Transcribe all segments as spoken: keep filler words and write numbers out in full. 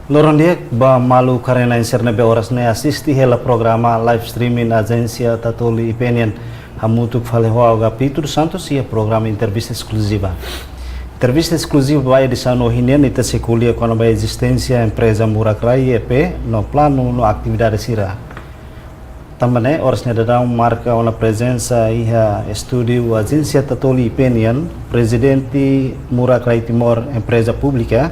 Loron di'ak ba maluk haree-na'in sira ne'ebé oras ne'e asiste hela programa live streaming Ajénsia Tatoli I P nian. Hamutuk fali ho ha'u Agapito dos Santos iha programa entrevista eskluziva. Entrevista eskluziva ba edisaun ohin nian ita sei ko'alia kona-ba ezisténsia empreza Murak Rai E P no planu no atividade sira. Tanba ne'e, oras ne'e daudaun marka ona prezensa iha estúdiu Ajénsia Tatoli I P nian, Prezidente Murak Rai Timor Empreza Públika,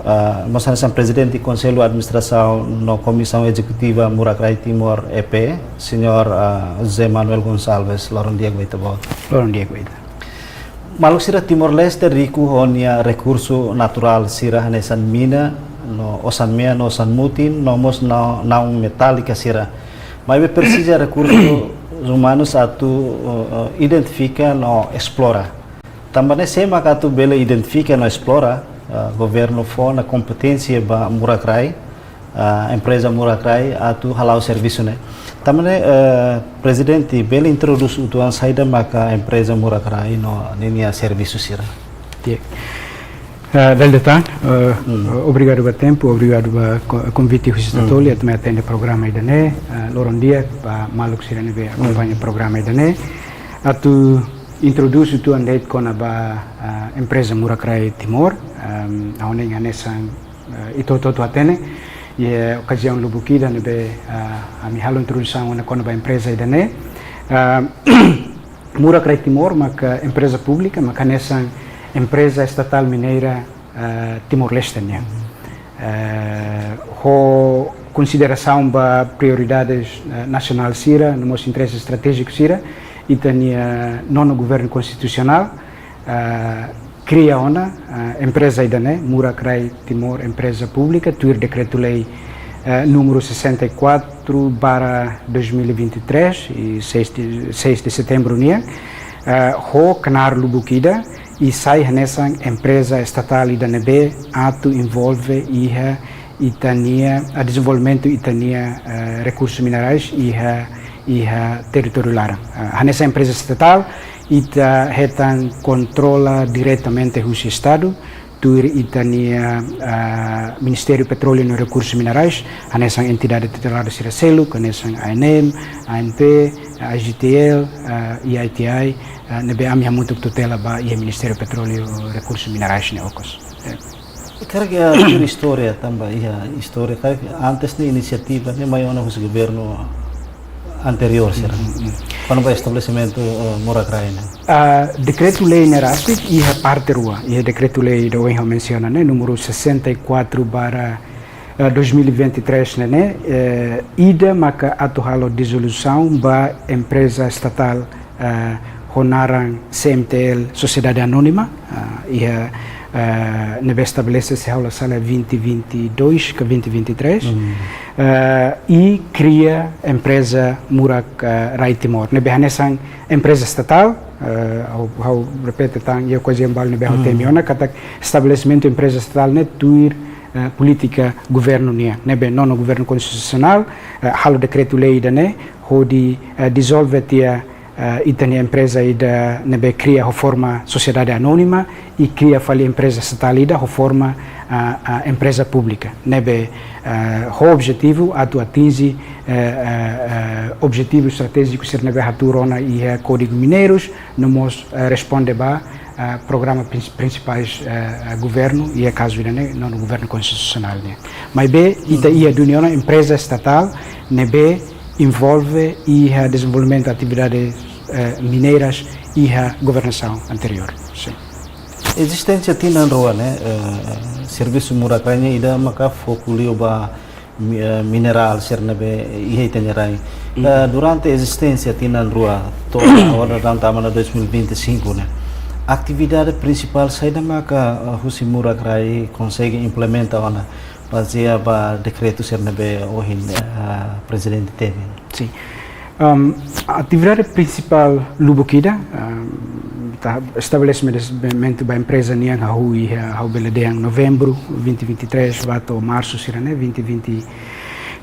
ah, mós hanesan Prezidente Konsellu Administrasaun no Komisaun Ezekutiva Murak Rai Timor E P, Señór, ah, José Manuel Gonçalves, loron di'ak ba ita-boot. Loron di'ak ba ita. Maluk sira, Timor-Leste riku ho nia rekursu naturál sira hanesan mina, no osan-mean, no osan-mutin, no mós na-, naun metálika sira. Maibé presiza rekursus umanus atu, eh, eh, identifika no esplora. Tanba ne'e sé maka atu bele identifika no esplora, eh, governu fó ona kompeténsia ba Murak Rai, ah, empreza Murak Rai atu hala'o servisu ne'e. Tanba ne'e, eh, Prezidente, bele introdús uitoan saida maka empreza Murak Rai no ninia servisu sira. Di'ak. Eh, dala ida tan, eh, Hmm. obrigadu ba tempu, obrigadu ba ko-, konvite husi Hmm. Tatoli, atu mai atende programa ida-ne'e, eh, loron di'ak ba maluk sira ne'ebé Hmm. akompaña programa ida-ne'e. Atu introdús uitoan de'it kona-ba, eh, empreza Murak Rai Timor, ehm, ha'u hanoin hanesan eh, ita hotu-hotu hatene, iha okaziaun lubuk ida ne'ebé, eh, ami halo introdusaun ona kona-ba empreza ida-ne'e. Eh, Murak Rai Timor maka empreza públika, maka hanesan empreza estatál mineira, eh, Timor-Leste nian. Eh, ho konsiderasaun ba prioridades, eh, nasionál sira, no mós interese estratéjiku sira, ita-nia nono governu konstitusionál, eh, kria ona, eh, empreza ida-ne'e, Murak Rai Timor Empreza Públika, tuir Dekretu-Lei, eh, número sessenta e quatro barra dois mil e vinte e três, iha seis de, seis de setembro nian, eh, ho knaar lubuk ida, i sai hanesan empreza estatál ida ne'ebé atu envolve iha ita-nia, ah, dezenvolvimentu ita-nia, eh, rekursus minerais iha, iha territóriu laran. Ah, hanesan empreza estatál, ita hetan kontrola diretamente husi Estadu, tuir ita-nia, ah, Ministériu Petróleu no Rekursus Minerais, hanesan entidade tutelada sira seluk, hanesan A N M, A N P, A G T L, ah, I I T I, ah, ne'ebé ami hamutuk tutela ba iha Ministériu Petróleu no Rekursus Minerais ne'e okos. Eh. Karik, eh, tuir istória tanba iha istória karik antes ne'e inisiativa ne'e mai ona husi governu anteriór sira. Mm, mm, mm. Kona-ba estabelesimentu, eh, Murak Rai ne'e. Ah, Dekretu-Lei ne'e rasik iha parte rua, iha Dekretu-Lei ida ohin ha'u mensiona ne'e, número sessenta e quatro barra, eh, dois mil e vinte e três ne'e, eh, ida maka atu halo dizolusaun ba empreza estatál, eh, ho naran C M T L, Sociedade Anónima, eh, iha, eh, ne'ebé estabelese, se ha'u la sala, vinte vinte e dois ka vinte vinte e três, Hmm. eh, i kria empreza Murak, eh, Rai Timor. Ne'ebé hanesan empreza estatál, eh, ha'u, ha'u repete tan, iha okaziaun balu ne'ebé ha'u Hmm. temi ona, katak estabelesimentu empreza estatál ne'e tuir, eh, polítika governu nian. Ne'ebé nono governu konstitusionál, eh, halo dekretu-lei ida-ne'e, hodi, eh, dizolve tiha, eh, ita-nia empreza ida ne'ebé kria ho forma sosiedade anónima i kria fali empreza estatál ida ho forma, ah, ah, empreza públika. Ne'ebé, eh, ho objetivu atu atinje, eh, eh, eh, objetivu estratéjiku sira ne'ebé hatuur ona iha Kódigu Mineiros, no mós, eh, responde ba, eh, programa prins-, prinsipais, eh, eh, governu, iha kazu ida-ne'e, nono governu konstitusionál nian. Maibé, ita Hmm. iha duni ona empreza estatál ne'ebé envolve iha dezenvolvimentu atividade, eh, mineiras iha governasaun anteriór. Sin. Ezisténsia tinan rua ne'e, eh, servisu Murak Rai nian ida maka foku liu ba mi-, eh, minerál sira ne'ebé iha ita-nia rai. Hmm. Eh, durante ezisténsia tinan rua, to'o agora daudaun tama ona dois mil e vinte e cinco ne'e, atividade prinsipál saida maka, eh, husi Murak Rai konsege implementa ona bazeia ba dekretu sira ne'ebé ohin, eh, Prezidente temi? Sin. Am, atividade prinsipál lubuk ida, am, ta-, estabelesimentu ba empreza nian hahú iha, ha'u bele dehan, novembru vinte vinte e três ba to'o marsu sira-ne'e, vinte vinte,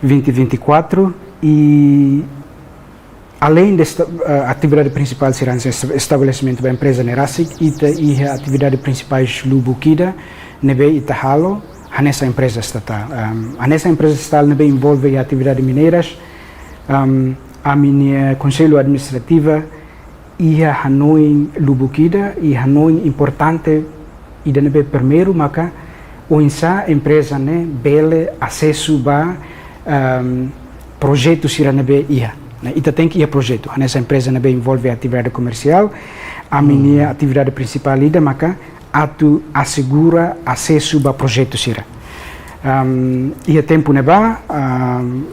vinte vinte e quatro, i além de esta-, eh, atividade prinsipál sira hanesan esta-, estabelesimentu ba empreza ne'e rasik, ita iha atividade prinsipais lubuk ida ne'ebé ita halo, hanesan empreza estatál. Am, hanesan empreza estatál ne'ebé envolve iha atividade mineiras, am, ami-nia Konsellu Administrativu iha hanoin lubuk ida, i hanoin importante ida ne'ebé primeiru maka oinsá empreza ne'e bele asesu ba, am, projetu sira ne'ebé iha. Ne'e, ita tenke iha projetu. Hanesan empreza ne'ebé envolve atividade komersiál, ami-nia atividade prinsipál ida maka atu asegura asesu ba projetu sira. Am, iha tempu ne'ebá, am,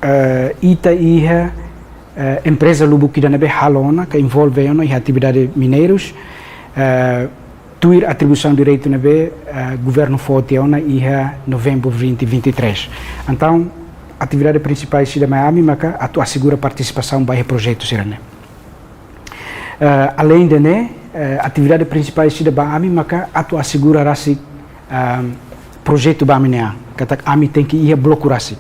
eh, ita iha, eh, empreza lubuk ida ne'ebé halo ona, ka envolve ona iha atividade mineirus, eh, tuir atribuisaun direitu ne'ebé, eh, governu fó tiha ona iha novembru vinte vinte e três. Entaun, atividade prinsipál ida mai ami maka atu asegura partisipasaun ba iha projetu sira ne'e. Eh, além de ne'e, eh, atividade prinsipál ida ba ami maka atu asegura rasik, ah, projetu ba ami-nia an. Katak ami tenke iha bloku rasik.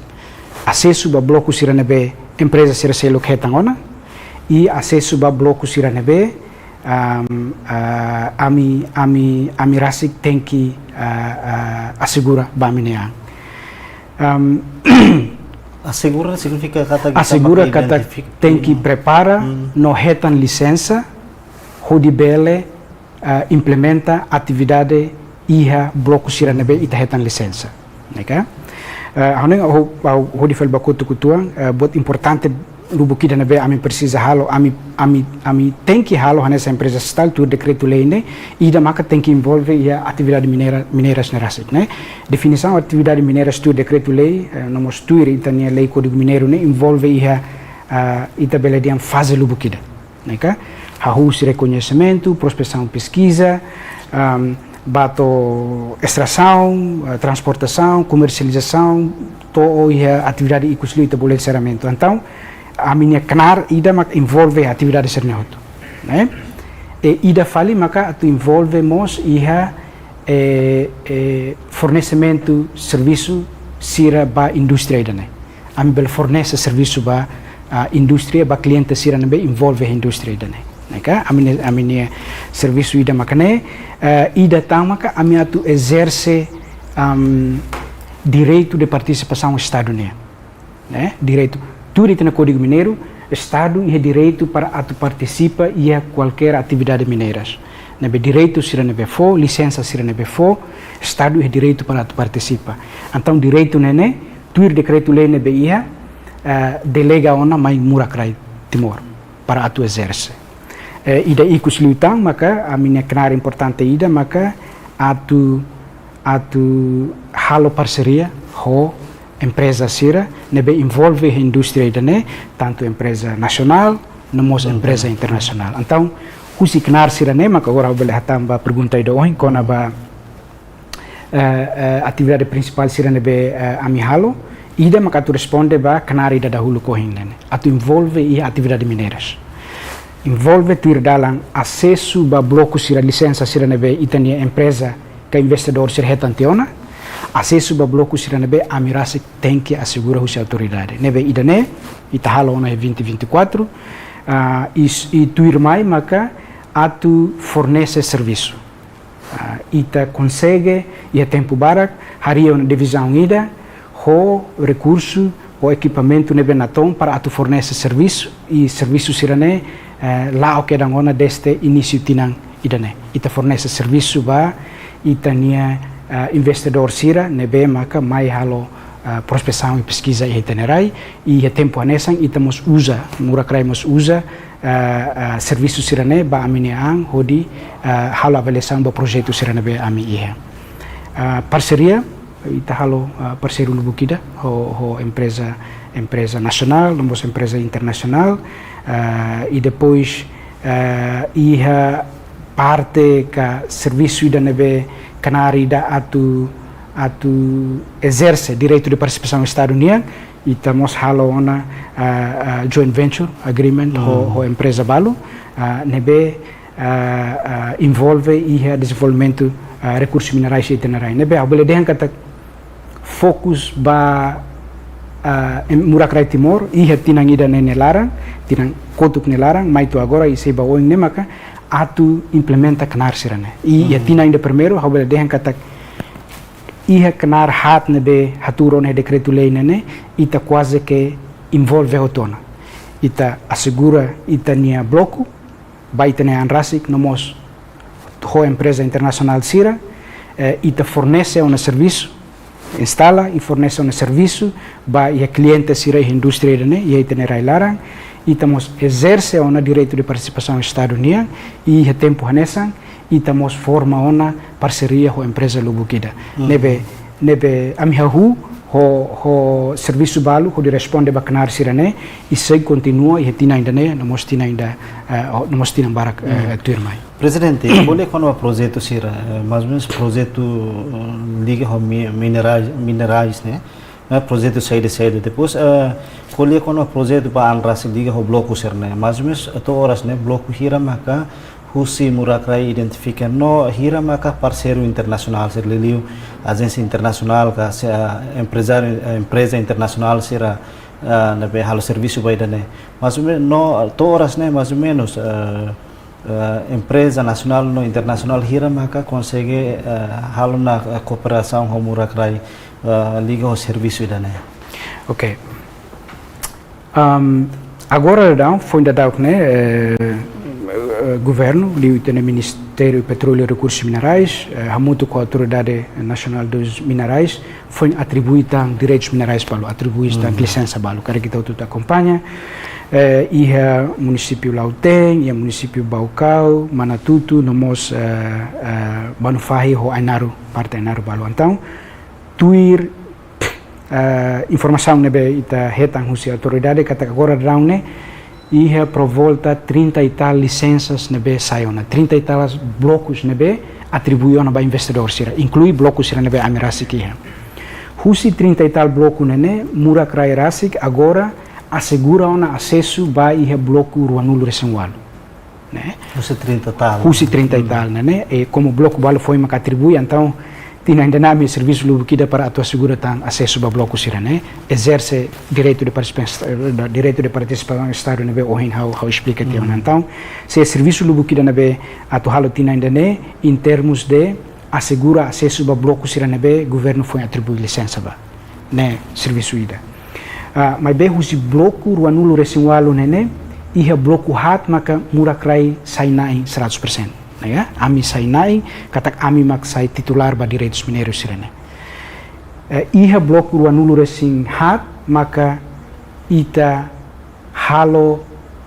Asesu ba bloku sira ne'ebé empreza sira seluk hetan ona, i asesu ba bloku sira ne'ebé, am, ah, ami, ami, ami rasik tenke, ah, ah, asegura ba ami-nia an. Am, asegura signifika katak ita asegura bele katak identifika tenke prepara no hetan lisensa hodi bele, ah, implementa atividade iha bloku sira ne'ebé ita hetan lisensa. Ne'e ka? Ah, ha'u hanoin ho-, ho-, hodi fali ba kotuk uitoan, ah, buat importante lubuk ida ne'ebé ami presiza halo, ami, ami, ami tenke halo hanesan empreza estatál tuir dekretu-lei ne'e, ida maka tenke envolve iha atividade mineira, mineiras ne'e rasik, ne'e. Definisaun atividade mineiras tuir dekretu-lei, eh, no mós tuir ita-nia lei Kódigu Mineiru ne'e envolve iha, ah, ita bele dehan faze lubuk ida. Ne'e ka? Hahú husi rekoñesimentu, prospesaun, peskiza, am, ba to'o estrasaun, eh, transportasaun, komersializasaun, to'o iha atividade ikus liu ita bolu enserramentu. Entaun, ami-nia knaar ida mak envolve atividade sira-ne'e hotu. Ne'e? I ida fali maka atu envolve mós iha, eh, eh, fornesimentu servisu sira ba indústria ida-ne'e. Ami bele fornese servisu ba, ah, indústria, ba kliente sira ne'ebé envolve indústria ida-ne'e. Ne'e ka? Ami-nia, ami-nia servisu ida maka ne'e, eh, ida tan maka ami atu ezerse, am, direitu de partisipasaun Estadu nian. Ne'e? Direitu. Tuir ita-nia Kódigu Mineiru, Estadu iha direitu para atu partisipa iha kualkér atividade mineiras. Ne'ebé direitu sira ne'ebé fó, lisensa sira ne'ebé fó, Estadu iha direitu para atu partisipa. Entaun, direitu ne'e ne'e, tuir dekretu-lei ne'ebé iha, eh, delega ona mai Murak Rai Timor para atu ezerse. Eh, ida ikus liután maka ami-nia knaar importante ida maka atu, atu halo parseria ho empreza sira ne'ebé envolve iha indústria ida-ne'e, tantu empreza nasionál, no mós empreza internasionál. Entaun, husi knaar sira-ne'e maka agora ha'u bele hatán ba pergunta ida ohin kona-ba, eh, eh, atividade prinsipál sira ne'ebé, eh, ami halo, ida maka atu responde ba knaar ida dahuluk ohin ne'e ne'e. Atu envolve iha atividade mineiras. Envolve tuir dalan asesu ba bloku sira, lisensa sira ne'ebé ita-nia empreza ka investidór sira hetan tiha ona, asesu ba bloku sira ne'ebé ami rasik tenke asegura husi autoridade. Ne'ebé ida-ne'e, ita halo ona iha vinte vinte e quatro, ah, i s-, i tuirmai maka atu fornese servisu. Ah, ita konsege iha tempu badak harii ona divizaun ida ho rekursu ho ekipamentu ne'ebé natoon para atu fornese servisu, i servisu sira-ne'e, eh, la'o kedan ona desde inísiu tinan ida-ne'e. Ita fornese servisu ba ita-nia, eh, investidór sira ne'ebé maka mai halo, eh, prospesaun i peskiza iha ita-nia rai, i iha tempu hanesan ita mós uza, Murak Rai mós uza, eh, eh, servisu sira-ne'e ba ami-nia an hodi, eh, halo avaliasaun ba projetu sira ne'ebé ami iha. Eh, parseria, ita halo, eh, parseiru lubuk ida ho, ho empreza, empreza nasionál, no mós empreza internasionál, eh, i depois, eh, iha parte ka servisu ida ne'ebé knaar ida atu, atu ezerse direitu de partisipasaun Estadu nian, ita mós halo ona, ah, ah, joint venture agreement ho, ho empreza balu, ah, ne'ebé, ah, ah, envolve iha dezenvolvimentu, ah, rekursu minerais iha ita-nia rai. Ne'ebé ha'u bele dehan katak fokus ba, ah, em Murak Rai Timor, iha tinan ida-ne'e nia laran, tinan kotuk nia laran, mai to'o agora i sei ba oin ne'e maka atu implementa knaar sira-ne'e. I iha tinan ida primeiru, ha'u bele dehan katak iha knaar haat ne'ebé hatuur ona iha dekretu-lei ne'e ne'e, ita kuaze ke envolve hotu ona. Ita asegura ita-nia bloku ba ita-nia an rasik, no mós ho empreza internasionál sira, eh, ita fornese ona servisu, instala i fornese ona servisu ba iha kliente sira iha indústria ida-ne'e, iha ita-nia rai-laran, ita mós ezerse ona direitu de partisipasaun Estadu nian, i iha tempu hanesan, ita mós forma ona parseria ho empreza lubuk ida. Mhm. Ne'ebé, ne'ebé ami hahú ho, ho servisu balu hodi responde ba knaar sira-ne'e, i sei kontinua iha tinan ida-ne'e, no mós tinan ida, eh, no mós tinan barak, eh, Mhm. tuirmai. Prezidente, ko'alia kona-ba projetu sira, eh, mais ou menus projetu, eh, liga ho mi-, minerais, minerais, ne'e? Eh, projetu saida, saida. Depois, eh, ko'alia kona-ba projetu ba an rasik liga ho bloku sira-ne'e. Mais ou menus, eh, to'o oras ne'e, bloku hira maka husi Muracrai identifika no hira maka parseiru internasionál sira, liuliu ajénsia internasionál ka, se, eh, emprezáriu, eh, empreza internasionál sira, eh, ne'ebé halo servisu ba ida-ne'e. Mais ou menus, no, to'o oras ne'e, mais ou menus, eh, eh, empreza nasionál no internasionál hira maka konsege, eh, halo ona, eh, kooperasaun ho Muracrai, eh, liga ho servisu ida-ne'e. Ok. Am, agora daudaun, foin daudauk ne'e, eh, eh, governu, liu ita-nia Ministériu Petróleu i Rekursus Minerais, eh, hamutuk ho Autoridade Nacional dos Minerais, foin atribui tan direitus minerais balu, atribui tan Hmm. lisensa balu. Karik ita hotu akompaña, eh, iha munisípiu Lautém, iha munisípiu Baucau, Manatuto, no mós, eh, eh, Manufahi ho Ainaro, parte Ainaro balu. Entaun, tuir, eh, informasaun ne'ebé ita hetan husi autoridade, katak agora daudaun ne'e, iha por volta trinta e tal lisensas ne'ebé sai ona, trinta e tal blokus ne'ebé atribui ona ba investidór sira, inklui bloku sira ne'ebé ami rasik iha. Husi trinta e tal bloku ne'e ne'e, Muracrai rasik agora asegura ona asesu ba iha bloku ruanulu-resin-ualu. Ne'e? Husi trinta e tal. Husi trinta e tal, ne'e ne'e? E komu bloku balu foin maka atribui, entaun, tinan ida-ne'e ami servisu lubuk ida para atu asegura tan asesu ba bloku sira-ne'e, ezerse direitu de partisipa-, eh, direitu de partisipasaun Estadu ne'ebé ohin ha'u, ha'u esplika tiha ona. Hmm. Entaun, sei servisu lubuk ida ne'ebé atu halo tinan ida-ne'e, em termos de asegura asesu ba bloku sira ne'ebé governu foin atribui lisensa ba. Ne'e servisu ida. Ah, maibé husi bloku ruanulu-resin-ualu ne'e ne'e, iha bloku haat maka Muracrai sai na'in seratus persen. Ne'e, ami sai na'in, katak ami mak sai titulár ba direitus mineiru sira-ne'e. Eh, iha bloku ruanulu-resin-haat maka ita halo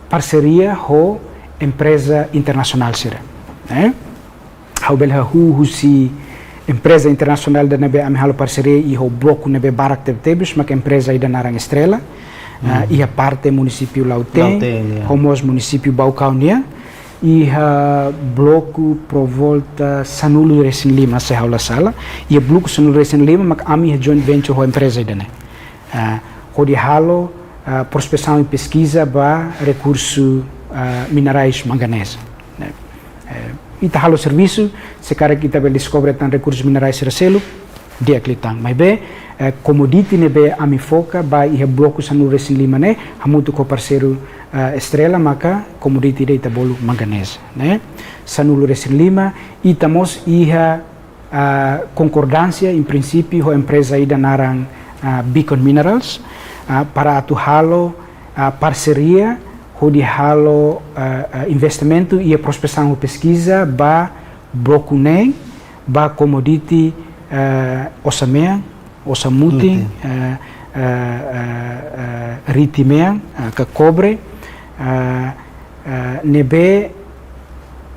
parseria ho empreza internasionál sira. Eh? Ha'u bele hahú husi empreza internasionál ida ne'ebé ami halo parseria iha bloku ne'ebé barak tebetebes, maka empreza ida naran Estrela, Hmm. ah, iha parte munisípiu Lautém, Lautém, ya. Ho mós munisípiu Baucau nian, iha bloku por volta sanulu-resin-lima, se ha'u la sala, iha bloku sanulu-resin-lima, maka ami iha joint venture ho empreza ida-ne'e. Ah, hodi halo, ah, prospesaun i peskiza ba rekursu, ah, minerais manganeza. Ne'e? Eh, ita halo servisu, se karik ita bele deskobre tan rekursu minerais sira seluk, di'ak liután. Maibé, eh, komoditi ne'ebé ami foka ba iha bloku sanulu-resin-lima ne'e, hamutuk ho parseiru, eh, Estrela, maka komoditi ida ita bolu manganeza, ne'e? Sanulu-resin-lima, ita mós iha ah, konkordánsia, em princípio, ho empreza ida naran, ah, Beacon Minerals, ah, para atu halo, ah, parseria, hodi halo, ah, ah, investimentu iha prospesaun ho peskiza ba bloku neen, ba komoditi, ah, osa-mean, osa-mutin, Mutin. ah, ah, ah, ah, riti-mean, ah, ka kobre, ah, ah, ne'ebé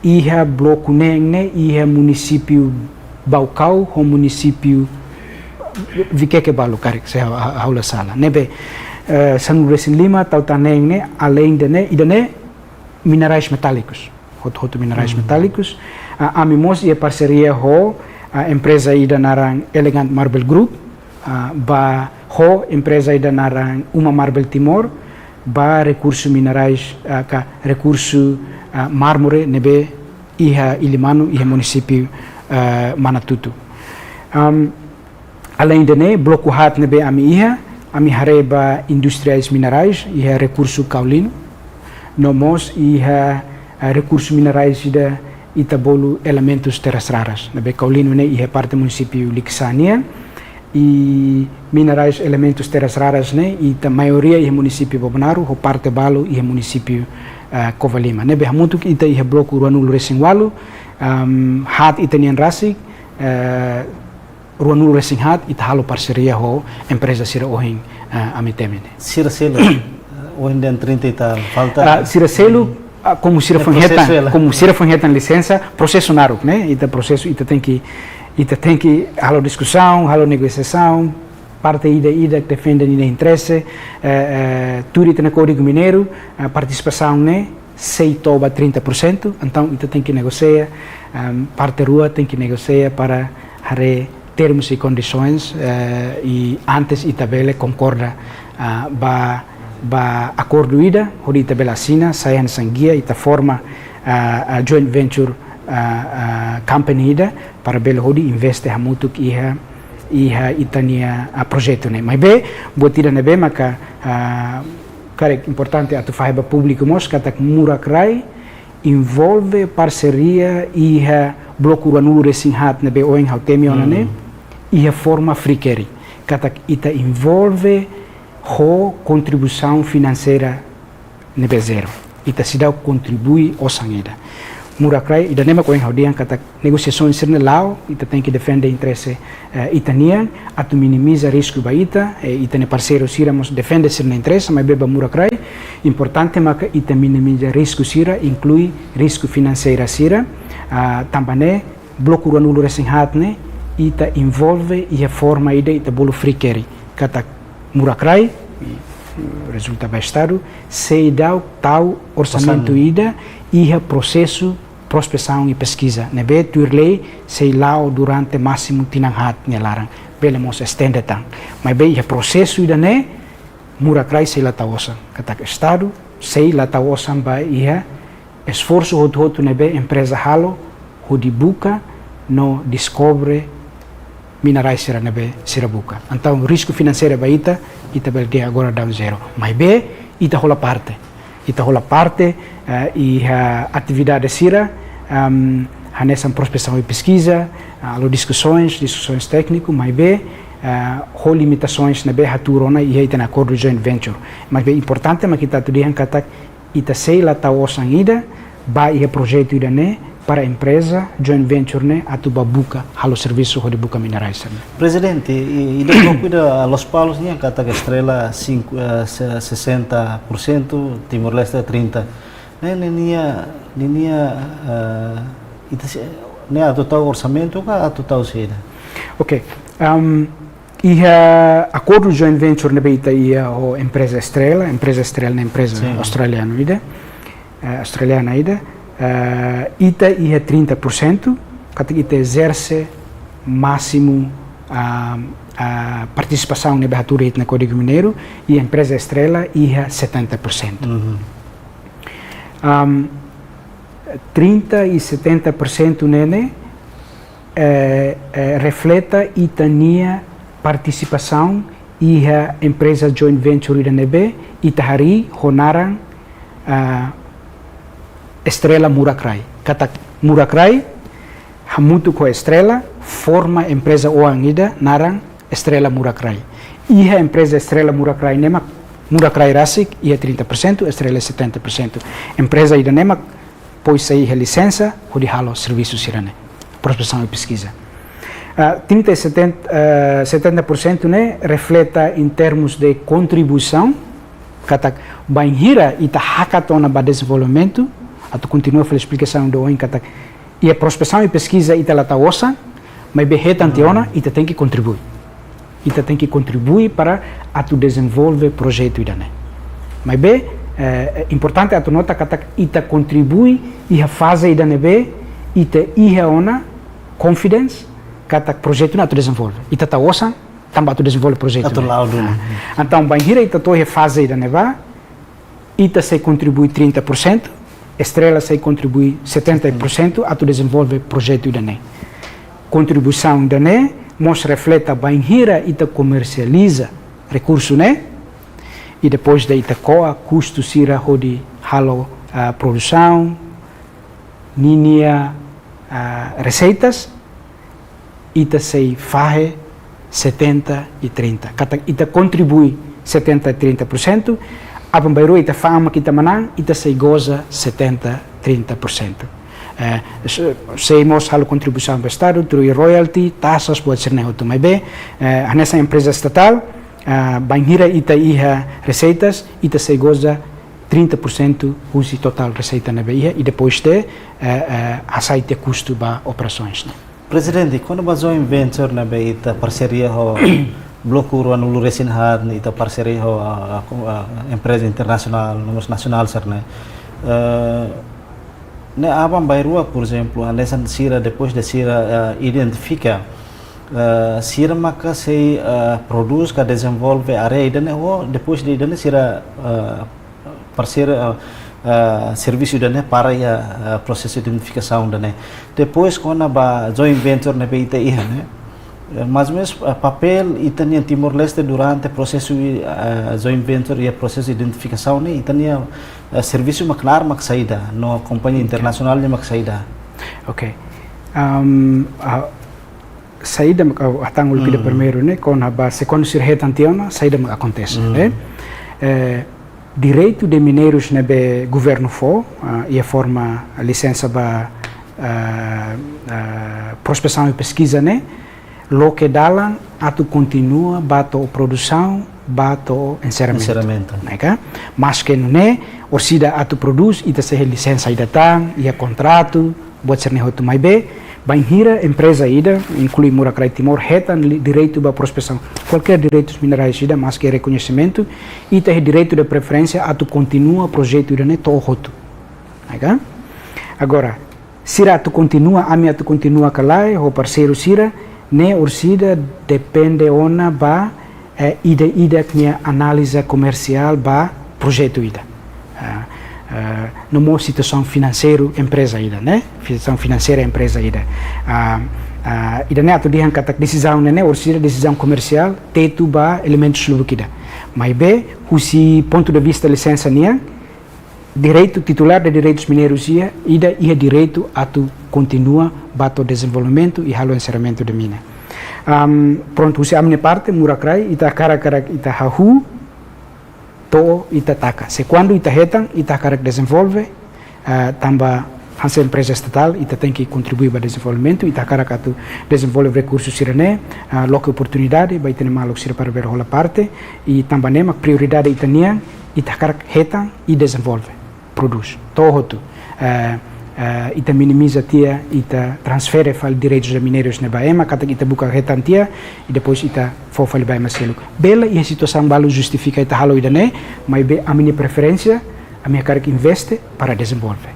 iha bloku neen ne'e iha munisípiu Baucau ho munisípiu Viqueque balu karik, se ha'u, ha'u, ha'u la sala. Ne'ebé, eh, sanulu-resin-lima tau tan neen ne'e, além de ne'e, ida-ne'e minerais metálicos. Hotu-hotu minerais Hmm. metálicos. Ah, ami mós iha parseria ho, ah, empreza ida naran Elegant Marble Group, ah, ba ho empreza ida naran Uma Marble Timor, ba rekursu minerais, ah, ka rekursu, ah, mármore ne'ebé iha Ilimanu, iha munisípiu, ah, Manatuto. Am, além de ne'e, bloku haat ne'ebé ami iha, ami haree ba indústrias minerais, iha rekursu kaolinu, no mós iha, ah, rekursu minerais ida ita bolu elementus terras raras. Ne'ebé Kaulino ne'e iha parte munisípiu Likisá nian, i minerais elementus terras raras ne'e ita maioria iha munisípiu Bobonaro, ho parte balu iha munisípiu, eh, Covalima. Ne'ebé hamutuk ita iha bloku ruanulu resin ualu, am, haat ita-nian rasik, eh, ruanulu resin haat ita halo parseria ho empreza sira ohin, eh, ami temi ne'e. Sira seluk, eh, ohin dehan trinta e tal, falta. Ah, sira seluk, ah, komu sira foin hetan, komu sira foin hetan lisensa, prosesu naruk, ne'e? Ita prosesu, ita tenke, ita tenke halo diskusaun, halo negosiasaun, parte ida-ida defende ninia interese, eh, eh, tuir ita-nia Kódigu Mineiru, eh, partisipasaun ne'e sei to'o ba trinta por cento, entaun ita tenke negosia, ehm, parte rua tenke negosia para haree termus i kondisoens, eh, i antes ita bele konkorda, ah, ba, ba akordu ida, hodi ita bele asina, sai hanesan gia, ita forma, ah, ah, joint venture, ah, ah, company ida, para bele hodi investe hamutuk iha, iha ita-nia, ah, projetu ne'e. Maibé, buat ida ne'ebé maka, ah, karik importante atu fahe ba públiku mós, katak Murak Rai envolve parseria iha bloku ruanulu resin haat ne'ebé ohin ha'u temi ona ne'e, iha forma free carry. Katak ita envolve ho kontribuisaun finanseira ne'ebé zero. Ita seidauk kontribui osan ida. Murak Rai, ida-ne'e mak ohin ha'u dehan katak negosiasaun sira-ne'e la'o, ita tenke defende interese, eh, ita-nian, atu minimiza risku ba ita, eh, ita-nia parseiru sira mós defende sira-nia interese, maibé ba Murak Rai, importante maka ita minimiza risku sira, inklui risku finanseira sira, ah, tanba ne'e, bloku ruanulu resin haat ne'e, ita envolve iha forma ida ita bolu free carry. Katak Murak Rai, i, rezulta ba Estadu, seidauk tau orsamentu ida iha prosesu prospesaun i peskiza. Ne'ebé tuir lei sei la'o durante másimu tinan haat nia laran. Bele mós estende tan. Maibé iha prosesu ida-ne'e, Murak Rai sei la tau osan. Katak Estadu sei la tau osan ba iha esforsu hotu-hotu ne'ebé empreza halo hodi buka no deskobre minerais sira ne'ebé sira buka. Entaun, risku finanseira ba ita, ita bele dehan agora daudaun zero. Maibé, ita hola parte. Ita hola parte, eh, iha atividade sira, ehm, hanesan prospesaun i peskiza, ah, halo diskusoens, diskusoens tékniku, maibé, eh, ho limitasoens ne'ebé hatuur ona iha ita-nia akordu joint venture. Maibé importante mak ita atu dehan katak ita sei la tau osan ida ba iha projetu ida-ne'e para empreza joint venture ne'e atu ba buka halo servisu hodi buka minerais ne'e. Prezidente, i, ida bloku ida Lospalos nian katak Estrela cinco, eh, se-, sessenta por cento, Timor-Leste trinta. Ne'e, ne'e nia, ne'e nia, eh, ita se, ne'e atu tau orsamentu ka atu tau saida? Ok. Am, iha akordu joint venture ne'ebé ita iha ho empreza Estrela, empreza Estrela ne'e empreza australianu ida, eh, australiana ida, eh, ita iha trinta por cento, katak ita ezerse másimu, ah, ah, partisipasaun ne'ebé hatuur iha ita-nia Kódigu Mineiru, i empreza Estrela iha setenta por cento. Am, trinta i setenta por cento ne'e ne'e, eh, eh, refleta ita-nia partisipasaun iha empreza joint venture ida ne'ebé ita harii ho naran, ah, Estrela Murak Rai. Katak Murak Rai, hamutuk ho Estrela, forma empreza oan ida naran Estrela Murak Rai. Iha empreza Estrela Murak Rai ne'e mak Murak Rai rasik iha trinta por cento, Estrela setenta por cento. Empreza ida-ne'e mak poi sai iha lisensa hodi halo servisu sira-ne'e, prospesaun i peskiza. Ah, trinta e setenta, eh, setenta por cento ne'e refleta em termos de kontribuisaun, katak bainhira ita hakat ona ba dezenvolvimentu, atu kontinua fali esplikasaun de ohin katak iha prospesaun i peskiza ita la tau osan, maibé hetan tiha ona ita tenke kontribui. Ita tenke kontribui para atu dezenvolve projetu ida-ne'e. Maibé, eh, importante atu nota katak ita kontribui iha faze ida ne'ebé ita iha ona confidence katak projetu ne'e atu dezenvolve. Ita tau osan tanba atu dezenvolve projetu ne'e. Atu la'o duni. Ah. Entaun, bainhira ita to'o iha faze ida-ne'ebá, ita sei kontribui trinta por cento, Estrela sei kontribui setenta por cento atu dezenvolve projetu ida-ne'e. Kontribuisaun ida-ne'e mós refleta bainhira ita komersializa rekursu ne'e, i depois de ita ko'a kustu sira hodi halo, ah, produsaun, ninia ah, reseitas, ita sei fahe setenta e trinta. Katak ita kontribui setenta e trinta por cento, aban-bainrua ita fa'an mak ita manán, ita sei goza setenta trinta por cento. Eh, se-, sei mós halo kontribuisaun ba Estadu, tuir royalty, taxas, buat sira-ne'e hotu maibé, eh, hanesan empreza estatál, ah, bainhira ita iha reseitas, ita sei goza trinta por cento husi totál reseita ne'ebé iha, i depois de, eh, eh, hasai tiha kustu ba operasoens ne'e. Prezidente, kona-ba joint venture ne'ebé ita parseria ho bloku ruanulu resin haat ne'e, ita parseria ho, ah, ah, ah, empreza internasionál, no mós nasionál sira-ne'e. Eh, ne'e aban-bainrua, por ezemplu, hanesan sira, depois de sira, eh, identifika, eh, sira maka sei, eh, prodús ka dezenvolve área ida-ne'e, ou depois de ida-ne'e sira, eh, parseria, eh, eh, servisu ida-ne'e para iha, eh, prosesu identifikasaun ida-ne'e. Depois kona-ba joint venture ne'ebé ita iha ne'e, eh, mais ou menus, eh, papél ita-nia Timor-Leste durante prosesu, eh, joint venture iha prosesu identifikasaun ne'e, ita-nia, eh, servisu mak knaar mak saida, no kompañia internasionál nian mak saida. Ok. Am, ah, saida mak ha'u hatán uluk ida primeiru ne'e, kona-ba se kuandu sira hetan tiha ona, saida mak akontese, ne'e? Eh, direitu de mineirus ne'ebé governu fó, ah, iha forma lisensa ba, ah, ah, prospesaun i peskiza ne'e, loke dalan atu kontinua ba to'o produsaun, ba to'o enserramentu. Enserramentu. Ne'e ka? Maske nune'e, orsida atu prodús, ita sei iha lisensa ida tan, iha kontratu, buat sira-ne'e hotu maibé, bainhira empreza ida, inklui Murak Rai Timor, hetan li-, direitu ba prospesaun, kualkér direitus minerais ida, maske rekoñesimentu, ita iha direitu de preferénsia atu kontinua projetu ida-ne'e to'o hotu. Ne'e ka? Agora, sira atu kontinua, ami atu kontinua ka lae, ho parseiru sira, ne'e orsida depende ona ba, eh, ida-idak nia análiza komersiál ba projetu ida. Ah, ah, no mós situasaun finanseiru empreza ida, ne'e? Situasaun finanseira empreza ida. Ah, ah, ida-ne'e atu dehan katak desizaun ne'e, ne'e orsida desizaun komersiál, tetu ba elementus lubuk ida. Maibé, husi pontu de vista lisensa nian, direitu, titulár de direitus mineirus iha, ida iha direitu atu kontinua ba to'o dezenvolvimentu i halo enserramentu de mina. Am, prontu, husi ami-nia parte, Murak Rai, ita hakarak, hakarak ita hahú, to'o ita taka. Se kuandu ita hetan, ita hakarak dezenvolve, ah, tanba hanesan empreza estatál, ita tenke kontribui ba dezenvolvimentu, ita hakarak atu dezenvolve rekursu sira-ne'e, ah, loke oportunidade ba ita-nia maluk sira para bele hola parte, i tanba ne'e mak prioridade ita-nian, ita hakarak hetan i dezenvolve, prodús. To'o hotu. Eh, eh, ita minimiza tiha, ita transfere fali direitus de mineirus ne'e ba ema, katak ita buka hetan tiha, i depois ita fó fali ba ema seluk. Bele iha situasaun balu justifika ita halo ida-ne'e, maibé ami-nia preferénsia, ami hakarak investe para dezenvolve.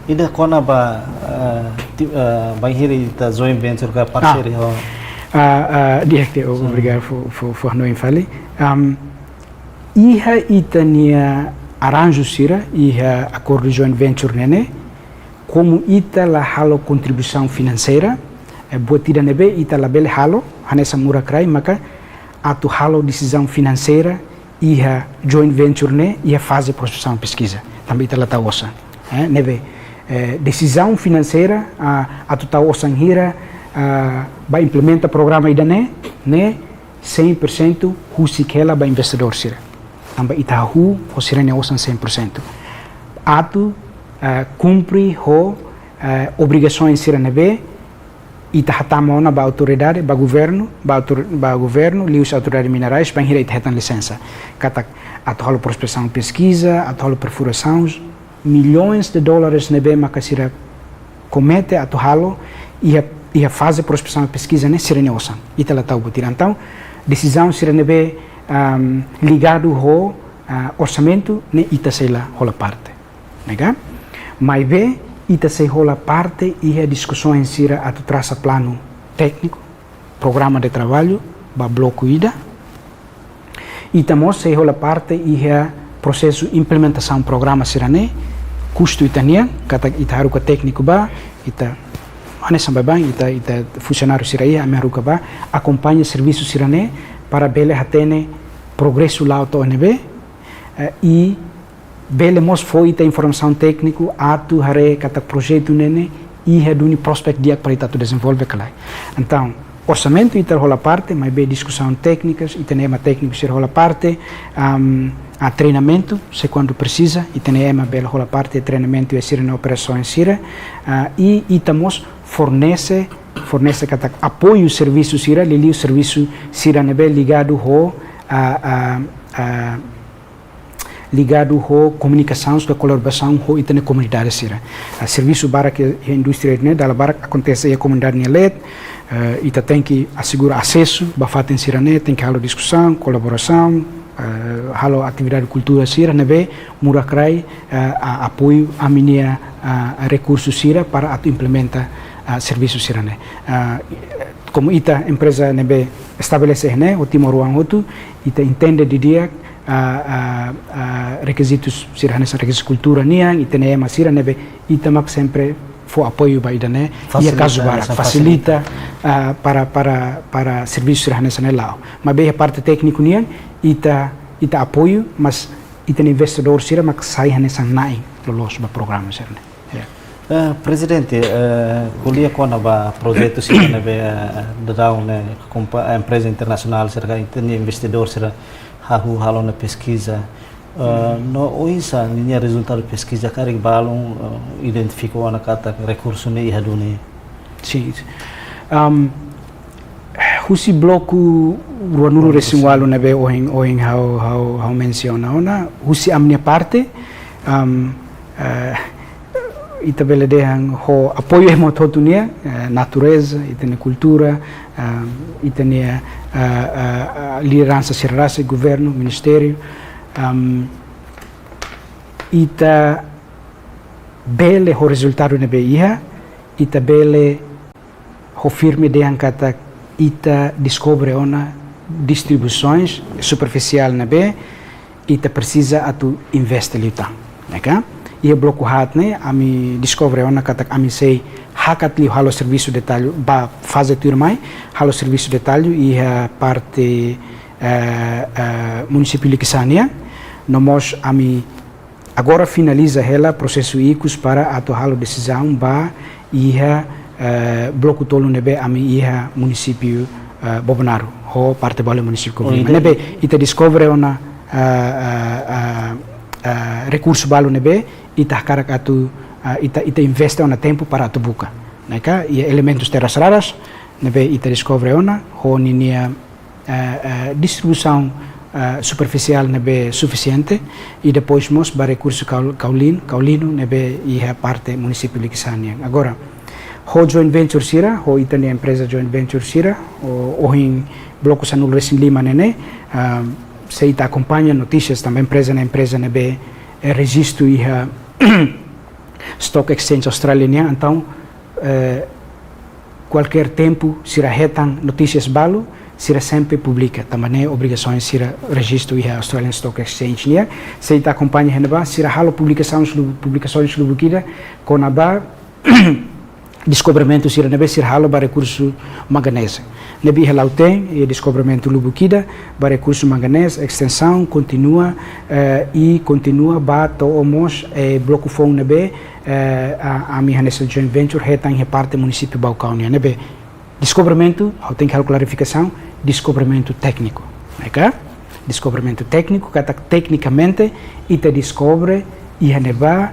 Ida kona-ba, eh, ti-, eh, bainhira ita joint venture ka parseria ho. Ah, ah, di'ak, di'ak, obrigadu fó, fó, fó hanoin fali. Am, iha ita-nia arranju sira, iha akordu joint venture ne'e ne'e, komu ita la halo kontribuisaun finanseira, eh, buat ida ne'ebé ita labele halo, hanesan Murak Rai, maka atu halo desizaun finanseira iha joint venture ne'e, iha faze prospesaun peskiza. Tanba ita la tau osan. Eh, ne'ebé, eh, desizaun finanseira, ah, atu tau osan hira, ah, ba implementa programa ida-ne'e, ne'e, cem por cento husik hela ba investidór sira. Tanba ita hahú ho sira-nia osan cem por cento. Atu, eh, kumpre ho, eh, obrigasaun sira ne'ebé ita hatama ona ba autoridade, ba governu, ba autor-, ba governu, liuhusi autoridade minerais, bainhira ita hetan lisensa. Katak atu halo prospesaun peskiza, atu halo perfurasaun, milhões de dólares ne'ebé maka sira komete atu halo iha, iha faze prospesaun peskiza ne'e sira-nia osan. Ita la tau buat ida. Entaun, desizaun sira ne'ebé, am, ligadu ho, ah, orsamentu ne'e ita sei la hola parte. Ne'e ka? Maibé, ita sei hola parte iha diskusaun sira atu trasa planu tékniku, programa de traballu, ba bloku ida. Ita mós sei hola parte iha prosesu implementasaun programa sira-ne'e, kustu ita-nian, katak ita haruka tékniku ba, ita, hanesan baibain, ita, ita funsionáriu sira iha, ami haruka ba, akompaña servisu sira-ne'e, para bele hatene progresu la'o to'o ne'ebé, eh, i bele mós fó ita informasaun tékniku atu haree katak projetu ne'e ne'e iha duni prospect di'ak para ita atu dezenvolve ka lae. Entaun, orsamentu ita hola parte, maibé diskusaun téknikas, ita-nia ema tékniku sira hola parte, am, a treinamentu, se kuandu presiza, ita-nia ema bele hola parte treinamentu iha sira-nia operasaun sira, ah, i ita mós fornese, fornese katak apoiu servisu sira, liuliu servisu sira ne'ebé ligadu ho, ah, ah, ah, ligadu ho komunikasaun ka kolaborasaun ho ita-nia komunidade sira. Ah, servisu barak iha indústria ne'e dala barak akontese iha komunidade nia leet, eh, ita tenke asegura asesu ba fatin sira ne'e, tenke halo diskusaun, kolaborasaun, eh, halo atividade kultura sira ne'ebé murak rai, eh, a-, apoiu ami-nia, ah, rekursu sira para atu implementa, ah, servisu sira ne'e. Ah, komu ita empreza ne'ebé estabelese ne'e, ho timoroan hotu, ita entende didi'ak, ah, ah, ah, rekizitus sira hanesan rekizitu kultura nian, ita-nia ema sira ne'ebé ita mak sempre fó apoiu ba ida-ne'e, iha kazu barak, fasilita, ah, para, para, para servisu sira hanesan ne'e la'o. Maibé iha parte tékniku nian, ita, ita apoiu, mas ita-nia investidór sira mak sai hanesan na'in loloos ba programa sira ne'e. Ya. Eh, Prezidente, eh, ko'alia kona-ba projetu sira ne'ebé, eh, daudaun ne'e, kompa-, empreza internasionál sira ka ita-nia investidór sira hahú halo ona peskiza. Eh, no oinsá ninia rezultadu peskiza karik balun, eh, identifika ona katak rekursu ne'e iha duni? Sin, sin. Am, husi bloku ruanulu resin ualu ne'ebé ohin, ohin ha'u, ha'u, ha'u mensiona ona, husi ami-nia parte, am, eh, ita bele dehan ho apoiu ema hotu-hotu nian, eh, natureza, ita-nia kultura, am, ita-nia, eh, eh, eh, lideransa sira rasik, governu, ministériu, am, ita bele ho rezultadu ne'ebé iha, ita bele ho firme dehan katak ita deskobre ona distribuisaun superfisiál ne'ebé ita presiza atu investe liután, ne'e ka? Iha bloku haat ne'e, ami deskobre ona katak ami sei hakat liu halo servisu detallu ba faze tuirmai, halo servisu detallu iha parte, eh, eh, munisípiu Likisá nian, no mós ami agora finaliza hela prosesu ikus para atu halo desizaun ba iha, eh, bloku tolu ne'ebé ami iha munisípiu, eh, Bobonaro, ho parte balu munisípiu Covima. Oh, ida ne'ebé ita deskobre ona, eh, eh, eh, eh, rekursu balu ne'ebé ita hakarak atu, eh, ita, ita investe ona tempu para atu buka. Ne'e ka, iha elementus terras raras ne'ebé ita deskobre ona, ho ninia eh, eh, distribuisaun, eh, superfisiál ne'ebé sufisiente, i depois mós ba rekursu kaul-, kaulin-, kaulinu ne'ebé iha parte munisípiu Likisá nian. Agora, ho joint venture sira, ho ita-nia empreza joint venture sira, ho, ohin bloku sanulu resin lima ne'e ne'e, ah, se ita akompaña notísias tanba empreza ne'e empreza ne'ebé, eh, rejistu iha Stock Exchange Austrália nian, entaun, eh, kualkér tempu sira hetan notísias balu, sira sempre publika, tanba ne'e obrigasaun sira rejistu iha Australian Stock Exchange nian. Se ita akompaña iha ne'ebá, sira halo publikasaun selu-, publikasaun lubuk ida kona-ba deskobrimentu sira ne'ebé sira halo ba rekursu manganese. Ne'ebé iha Lautein, iha deskobrimentu lubuk ida ba rekursu manganese, estensaun, kontinua, eh, i kontinua ba to'o mós, eh, bloku foun ne'ebé, eh, a, ami hanesan joint venture hetan iha parte munisípiu Baucau nian. Ne'ebé deskobrimentu, ha'u tenke halo klarifikasaun, deskobrimentu tékniku. Ne'e ka? Deskobrimentu tékniku, katak teknikamente, ita deskobre iha ne'ebá,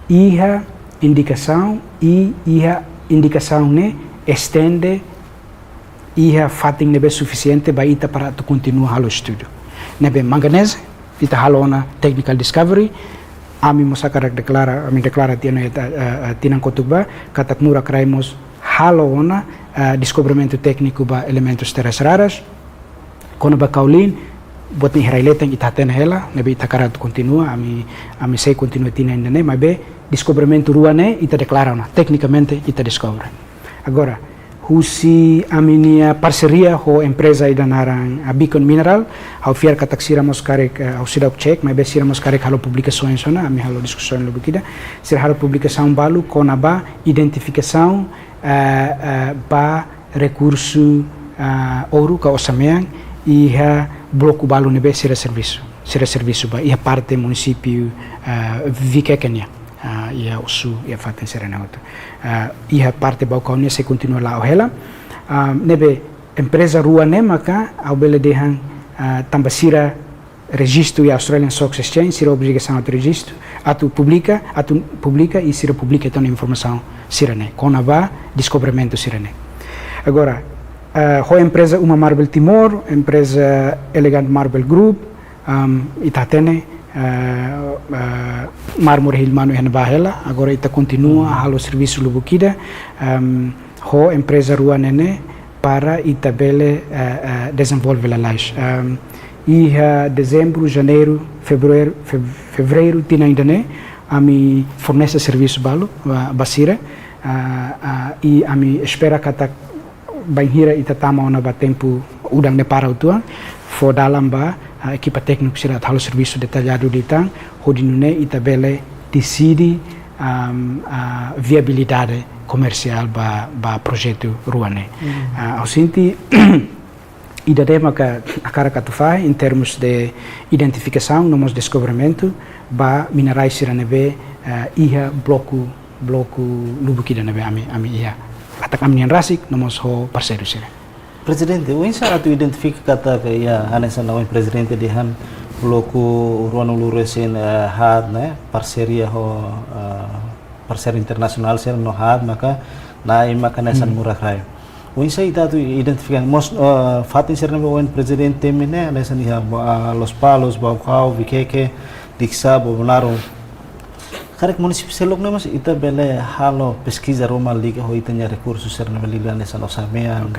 iha indikasaun, i iha indikasaun ne'e estende iha fatin ne'ebé sufisiente ba ita para atu kontinua halo estudu. Ne'ebé manganese, ita halo ona technical discovery, ami mós hakarak deklara, ami deklara tiha ona iha, eh, eh, tinan kotuk ba, katak murak rai mós halo ona, eh, deskobrimentu tékniku ba elementus terras raras, kona-ba kaulin, buat ne'e iha rai leten ita hatene hela, ne'ebé ita hakarak atu kontinua, ami, ami sei kontinua tinan ida-ne'e, maibé deskobrimentu rua ne'e ita deklara ona, teknikamente ita deskobre. Agora, husi ami-nia parseria ho empreza ida naran, ah, Beacon Mineral, ha'u fiar katak sira mós karik, eh, ha'u seidauk cek, maibé sira mós karik halo publikasaun ona, ami halo diskusaun lubuk ida, sira halo publikasaun balu kona-ba identifikasaun, eh, eh, ba rekursu, ah, ouro ka osa-mean iha bloku balu ne'ebé sira servisu. sira servisu ba iha parte munisípiu, ah, Viqueque nian, ah, iha Osu, iha fatin sira-ne'e hotu. Ah, iha parte Baucau nian sei kontinua la'o hela. Ah, ne'ebé empreza rua ne'e maka ha'u bele dehan, ah, tanba sira rejistu iha Australian Stock Exchange, sira obrigasaun atu rejistu, atu publika, atu publika i sira publika tan informasaun sira-ne'e kona-ba deskobrimentu sira-ne'e. Agora, ah, ho empreza Uma Marble Timor, empreza Elegant Marble Group, am, ita hatene, ah, ah, mármore Hilmanu iha ne'ebá hela, agora ita kontinua halo servisu lubuk ida, am, ho empreza rua ne'e ne'e para ita bele, ah, ah, dezenvolve lalais. Am, iha dezembru, janeiru, fevereiru, fe-, fevereiru tinan ida-ne'e, ami fornese servisu balu ba, ba sira, ah, ah, i ami espera katak bainhira ita tama ona ba tempu udan ne'e para uitoan, fó dalan ba, ah, ekipa tékniku sira atu halo servisu detalladu liután, hodi nune'e ita bele deside, am, ah, viabilidade komersiál ba, ba projetu rua ne'e. Ah, ha'u sente ida-ne'e maka hakarak atu fahe em termos de identifikasaun no mós deskobrimentu ba minerais sira ne'ebé, ah, iha bloku, bloku lubuk ida ne'ebé ami, ami iha. Katak ami-nian rasik, no mós ho parseiru sira. Prezidente, oinsá atu identifika katak iha hanesan ohin prezidente dehan bloku ruanulu-resin, eh, haat ne'e, parseria ho, eh, parseiru internasionál sira no haat maka Na'i maka hanesan murak-rai. Oinsá ita atu identifika mós, eh, fatin sira ne'ebé ohin prezidente temi ne'e, hanesan iha, ah, Lospalos, Baucau, Viqueque, Likisá, Bobonaro. Karik munisípiu seluk ne'e mós ita bele halo peskiza ruma liga ho ita-nia rekursu sira ne'ebé liuliu hanesan osa-mean,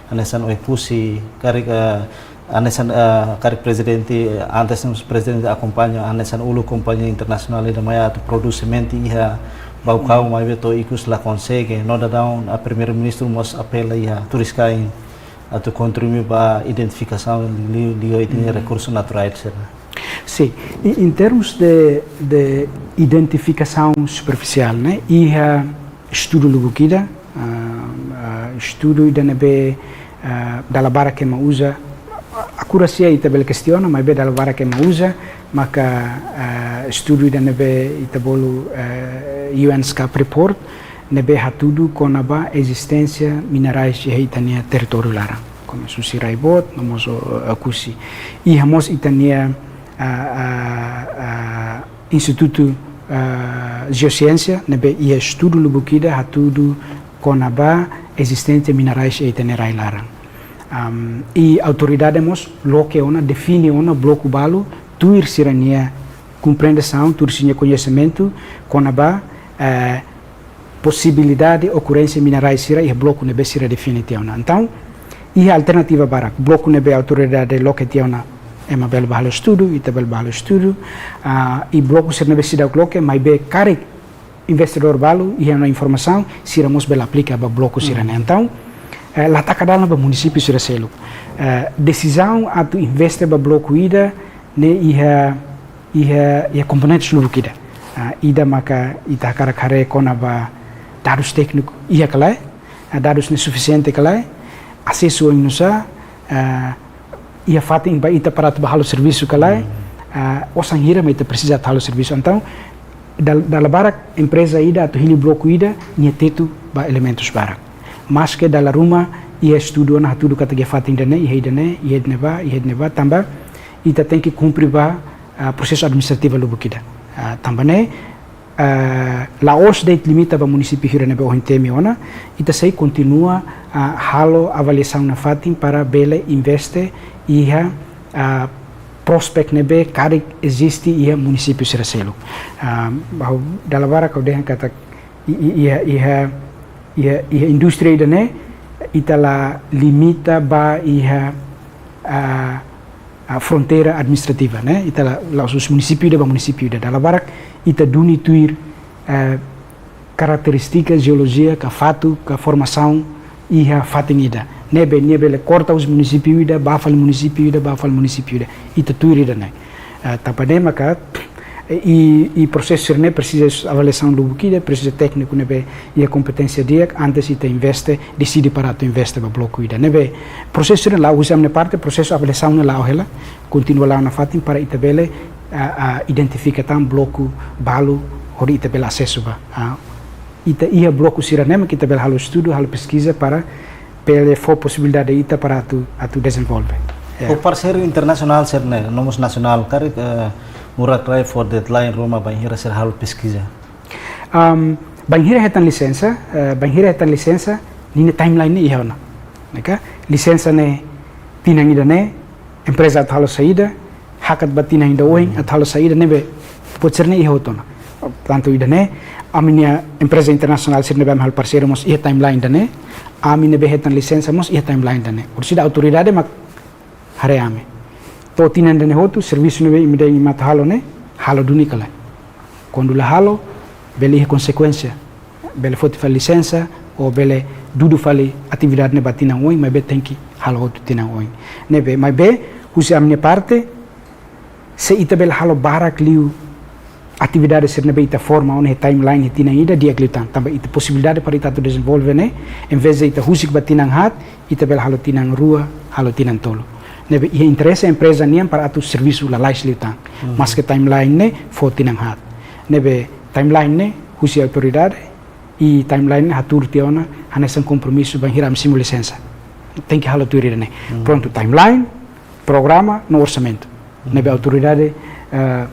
hanesan Oe-Kusi, karik, eh, hanesan, eh, karik prezidente, antes ne'e mós prezidente akompaña hanesan uluk kompañia internasionál ida mai atu prodús semente iha Baucau, maibé to'o ikus la konsege, no daudaun, ah, primeiru-ministru mós apela iha Turiscai atu kontribui ba identifikasaun liu, liu ho ita-nia rekursu naturais sira. Sin, i, em termos de, de identifikasaun superfisiál, ne'e, iha estudu lubuk ida, ah, ah, estudu ida ne'ebé, ah, dala barak ema uza, akurasia ita bele kestiona, maibé dala barak ema uza, maka, ah, estudu ida ne'ebé ita bolu, eh, U N SCAP report, ne'ebé hatudu kona-ba ezisténsia minerais iha ita-nia territóriu laran, kona husi Raibot, no mós, eh, Oe-Kusi. Iha mós ita-nia, ah, ah, ah, Institutu, ah, Jeosiénsia, ne'ebé iha estudu lubuk ida hatudu kona-ba ezisténsia minerais iha ita-nia rai laran. Am, i autoridade mós loke ona, define ona bloku balu, tuir sira-nia komprensaun, tuir sira-nia koñesimentu kona-ba, eh, posibilidade de okorénsia minerais sira iha bloku ne'ebé sira define tiha ona. Entaun, iha alternativa barak, bloku ne'ebé autoridade loke tiha ona, ema bele bá halo estudu, ita bele bá halo estudu, ah, i bloku sira ne'ebé seidauk loke, maibé karik investidór balu iha ona informasaun, sira mós bele aplika ba bloku sira-ne'e. Entaun, eh, la taka dalan ba munisípiu sira seluk. Eh, desizaun atu investe ba bloku ida ne'e iha, iha, iha komponentes lubuk ida. Ah, ida maka ita hakarak haree kona-ba dadus tékniku iha ka lae, ah, dadus ne'e sufisiente ka lae, asesu oinsá, ah, iha fatin ba ita para atu bá halo servisu ka lae, ah, osan hira mak ita presiza atu halo servisu. Entaun, dal-, dala barak empreza ida atu hili bloku ida, nia tetu ba elementus barak. Maske dala ruma iha estudu ona hatudu katak iha fatin ida-ne'e, iha ida-ne'e, iha ida-ne'ebá, iha ida-ne'ebá, tanba ita tenke kumpre ba, ah, prosesu administrativu lubuk ida. Ah, tanba ne'e, ah, la'ós de'it limita ba munisípiu hira ne'ebé ohin temi ona, ita sei kontinua, ah, halo avaliasaun nafatin para bele investe iha, ah, prospek ne'ebé karik eziste iha munisípiu sira seluk. Ah, ha'u dala barak ha'u dehan katak i-, i-, iha, iha, iha, iha indústria ida-ne'e, ita la limita ba iha, ah, ah, fronteira administrativa, ne'e? Ita la, la'ós husi munisípiu ida ba munisípiu ida. Dala barak ita duni tuir, eh, karakterístika jeolojia, ka fatuk, ka formasaun iha fatin ida. Ne'ebé, nia bele korta husi munisípiu ida, bá fali munisípiu ida, bá fali munisípiu ida. Ita tuir ida-ne'e. Eh, tanba ne'e maka, I, i prosesu sira-ne'e presiza avaliasaun lubuk ida, presiza tékniku ne'ebé iha kompeténsia di'ak antes ita investe, deside para atu investe ba bloku ida. Ne'ebé prosesu sira-ne'e la'o, husi ami-nia parte, prosesu avaliasaun ne'e la'o hela, kontinua la'o nafatin para ita bele, ah, ah, identifika tan bloku balu hodi ita bele asesu ba. Ah, ita iha bloku sira-ne'e mak ita bele halo estudu, halo peskiza para bele fó posibilidade ita para atu, atu dezenvolve. Ya. Ho parseiru internasionál sira-ne'e, no mós nasionál, karik, eh, Murakrai fó deadline ruma bainhira sira halo peskiza? Am, bainhira hetan lisensa, eh, bainhira hetan lisensa, ninia timeline ne'e iha ona. Ne'e ka, lisensa ne'e tinan ida-ne'e, empreza atu halo saida, hakat ba tinan ida oin, atu halo saida, ne'ebé buat sira-ne'e iha hotu ona. Tantu ida-ne'e, ami-nia empreza internasionál sira ne'ebé ami halo parseiru mós iha timeline ida-ne'e, ami ne'ebé hetan lisensa mós iha timeline ida-ne'e. Orsida autoridade mak haree ami. To'o tinan ida-ne'e hotu, servisu ne'ebé imi dehan imi atu halo ne'e, halo duni ka lae. Kuandu la halo, bele iha konsekuénsia. Bele foti fali lisensa, ou bele dudu fali atividade ne'e ba tinan oin, maibé tenke halo hotu tinan oin. Ne'ebé, maibé, husi ami-nia parte, se ita bele halo barak liu atividade sira ne'ebé ita forma ona iha timeline iha tinan ida di'ak liután. Tanba ita posibilidade para ita atu dezenvolve ne'e, envezde ita husik ba tinan haat, ita bele halo tinan rua, halo tinan tolu. Ne'ebé iha interese empreza nian para atu servisu lalais liután. Hmm. Maske timeline ne'e fó tinan haat. Ne'ebé timeline ne'e husi autoridade, i timeline ne'e hatuur tiha ona hanesan kompromisu bainhira ami simu lisensa. Tenke halo tuir ida-ne'e. Hmm. Prontu, timeline, programa, no orsamentu. Hmm. Ne'ebé autoridade, eh,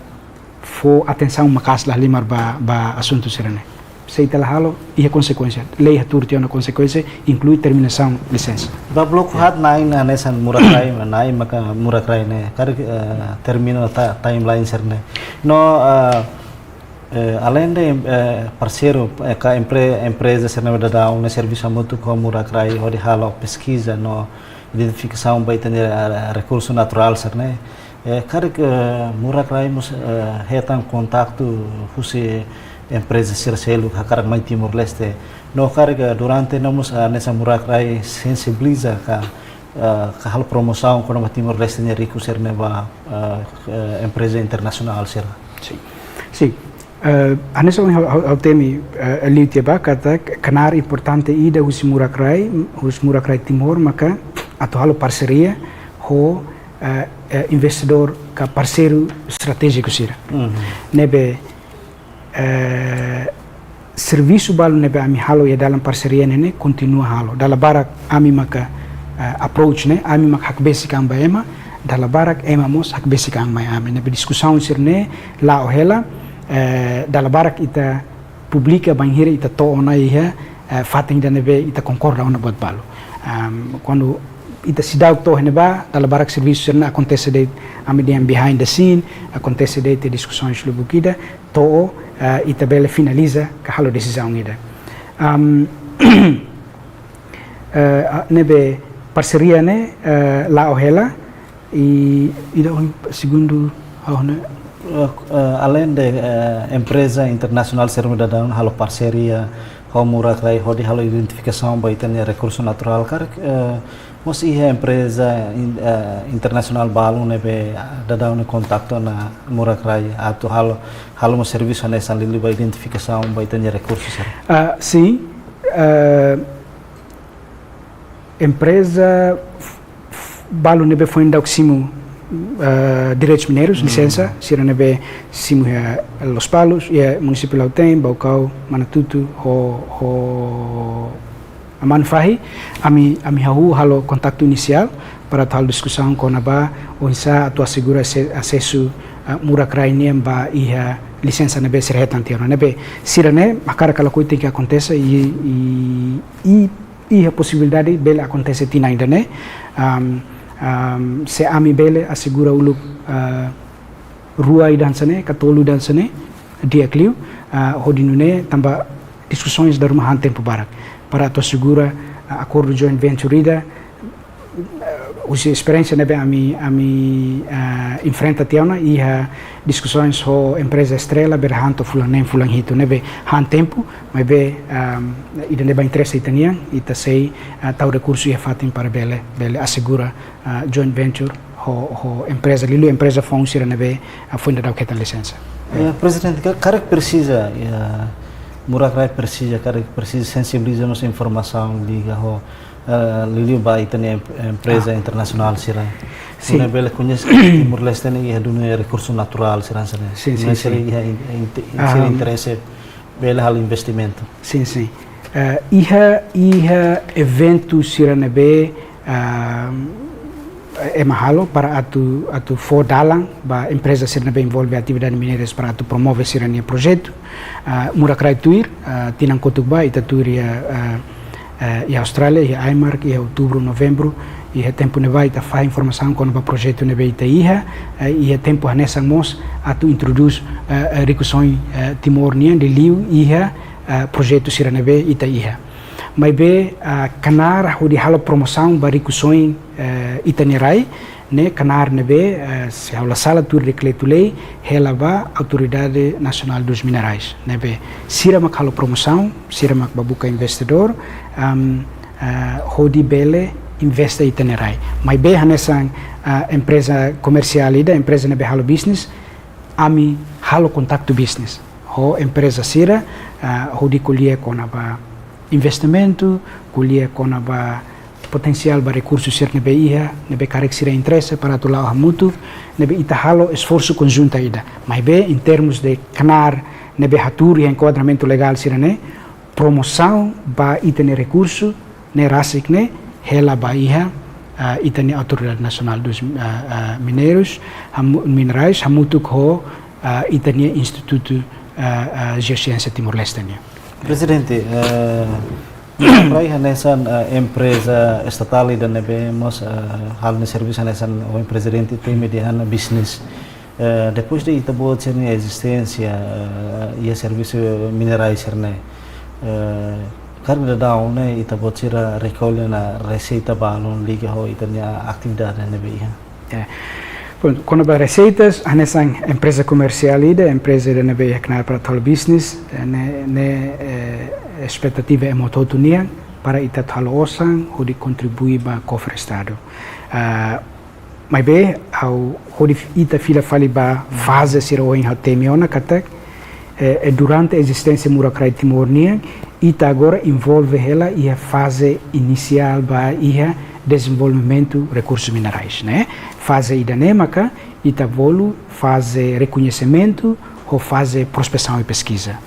fó atensaun maka'as la halimar ba, ba asuntu sira-ne'e. Se ita la halo, iha konsekuénsia. Lei hatuur tiha ona konsekuénsia, inklui terminasaun lisensa. Ba bloku haat na'in hanesan Murakrai, na'in maka Murakrai ne'e, karik, eh, termina ta-, timeline sira-ne'e. No, eh, eh, aleinde, eh, parseiru, eh, ka empre-, empreza sira ne'ebé daudaun ne'e servisu hamutuk ho Murakrai, hodi halo peskiza no identifikasaun ba ita-nia, eh, rekursu naturál sira-ne'e. Eh, karik, eh, Murakrai mós, eh, hetan kontaktu husi empreza sira seluk hakarak mai Timor-Leste. No karik, eh, durante ne'e mós, eh, hanesan Murakrai sensibiliza ka, eh, ka halo promosaun kona-ba Timor-Leste nia rikusoin sira-ne'e ba, eh, eh, empreza internasionál sira. Sin. Sin. Eh, hanesan ha'u, ha'u, ha'u temi, eh, liu tiha ba katak knaar importante ida husi Murakrai, husi Murakrai Timor, maka atu halo parseria ho, eh, eh, investidór ka parseiru estratéjiku sira. Mhm. Ne'ebé, eh, servisu balu ne'ebé ami halo iha dalan parseria ne'e, ne'e kontinua halo. Dala barak ami maka, eh, approach ne'e, ami maka hakbesik an ba ema, dala barak ema mós hakbesik an mai ami. Ne'ebé diskusaun sira-ne'e la'o hela, eh, dala barak ita publika bainhira ita to'o ona iha, eh, fatin ida ne'ebé ita konkorda ona buat balu. Am, kuandu ita seidauk to'o iha ne'ebá, dala barak servisu sira-ne'e akontese de'it, ami dehan behind the scene, akontese de'it diskusaun lubuk ida, to'o, eh, ita bele finaliza ka halo desizaun ida. Am, eh, a-, ne'ebé parseria ne'e, eh, la'o hela, i, ida ohin segundu, ha'u hanoin. Eh, eh, aleinde, eh, empreza internasionál sira ne'ebé daudaun halo parseria ho Murakrai hodi halo identifikasaun ba ita-nia rekursu naturál karik, eh, mós iha empreza in-, eh, internasionál balu ne'ebé daudaun ne'e kontaktu ona Murakrai atu halo, halo mós servisu hanesan liuliu ba identifikasaun ba ita-nia rekursu sira. Ah, sin, eh, empreza f-, f-, balu ne'ebé foin daudaun simu, eh, direitus mineiros, hmm, lisensa, sira ne'ebé simu iha Lospalos, iha munisípiu Lautém, Baucau, Manatuto, ho, ho Aman Fahi, ami, ami hahú halo kontaktu inisiál para atu halo diskusaun kona-ba oinsá atu asegura ase-, asesu, eh, Murakrai nian ba iha lisensa ne'ebé sira hetan tiha ona. Ne'ebé sira-ne'e hakarak ka lakohi tenke akontese i, i, i iha posibilidade bele akontese tinan ida-ne'e. Am, am, se ami bele asegura uluk, ah, rua ida hanesan ne'e, ka tolu ida hanesan ne'e, di'ak liu, ah, hodi nune'e tanba diskusoens dala ruma han tempu barak. Para atu asegura, ah, akordu joint venture ida, ah, husi esperiénsia ne'ebé ami, ami, ah, enfrenta tiha ona iha diskusoens ho empreza Estrela, bele han to'o fulan neen, fulan hitu, ne'ebé han tempu, maibé, ehm, ida-ne'e ba interese ita-nian, ita sei, eh, tau rekursu iha fatin para bele, bele asegura, eh, joint venture ho, ho empreza, liuliu empresa foun sira ne'ebé, ah, foin dadauk hetan lisensa. Eh, Prezidente, ka-, karik presiza, iha, Murakarai presiza, karik presiza sensibiliza mós informasaun liga ho, eh, liuliu ba ita-nia em-, empreza Ah. internasionál sira. Sin. Nune'e bele koñese Timor-Leste ne'e iha duni rekursu naturál sira hanesan ne'e. Sin, sin, Nune'e sira sin. iha in-, in-, Ah. sira interese bele halo investimentu. Sin, sin. Eh, iha, iha eventu sira ne'ebé, ah, ema halo para atu, atu fó dalan ba empreza sira ne'ebé envolve atividade mineiras para atu promove sira-nia projetu. Ah, Murakarai tuir, ah, tinan kotuk ba, ita tuir iha, ah, eh, iha Austrália, iha Aimark, iha outubru, novembru, iha tempu ne'ebá ita fahe informasaun kona-ba projetu ne'ebé ita iha, eh, iha tempu hanesan mós atu introdús, eh, eh, rikusoin, eh, Timor nian liuliu iha, eh, projetu sira ne'ebé ita iha. Maibé, ah, knaar hodi halo promosaun ba rikusoin, eh, ita-nia rai, ne'e knaar ne'ebé, eh, se ha'u la sala tuir dekretu-lei, hela ba Autoridade Nacional dos Minerais. Ne'ebé sira mak halo promosaun, sira mak bá buka investidór, am, eh, hodi bele investe ita-nia rai. Maibé hanesan, ah, empreza komersiál ida, empreza ne'ebé halo bisnis, ami halo kontaktu bisnis ho empreza sira, ah, hodi ko'alia kona-ba investimentu, ko'alia kona-ba potensiál ba rekursu sira ne'ebé iha, ne'ebé karik sira interese para atu la'o hamutuk, ne'ebé ita halo esforsu konjunta ida. Maibé, em termos de knaar ne'ebé hatuur iha enkuadramentu legál sira-ne'e, promosaun ba ita-nia rekursu ne'e rasik ne'e hela ba iha, ah, ita-nia Autoridade Nacional dos, ah, ah, Mineiros, hamu-, Minerais, hamutuk ho, ah, ita-nia Institutu, ah, ah, Geosiénsia Timor-Leste nian. Prezidente, eh, Murakarai hanesan, eh, empreza estatál ida ne'ebé mós, eh, halo nia servisu hanesan ohin Prezidente temi dehan bisnis. Eh, depois de ita-boot sira-nia ezisténsia, eh, iha servisu minerais sira-ne'e, eh, karik daudaun ne'e ita-boot sira rekolla ona reseita balun liga ho ita-nia atividade ne'ebé iha? Eh, prontu, kona-ba reseitas, hanesan empreza komersiál ida, empreza ida ne'ebé iha knaar para atu halo bisnis, eh, ne'e, ne'e, eh, espetativa ema hotu-hotu nian para ita atu halo osan hodi kontribui ba kofre Estadu. Ah, maibé, ha'u hodi f-, ita fila fali ba faze sira ohin ha'u temi ona katak, eh, eh, durante ezisténsia Murakarai Timor nian, ita agora envolve hela iha faze inisiál ba iha dezenvolvimentu rekursus minerais, ne'e? Faze ida-ne'e maka ita bolu faze rekoñesimentu ho faze prospesaun i peskiza.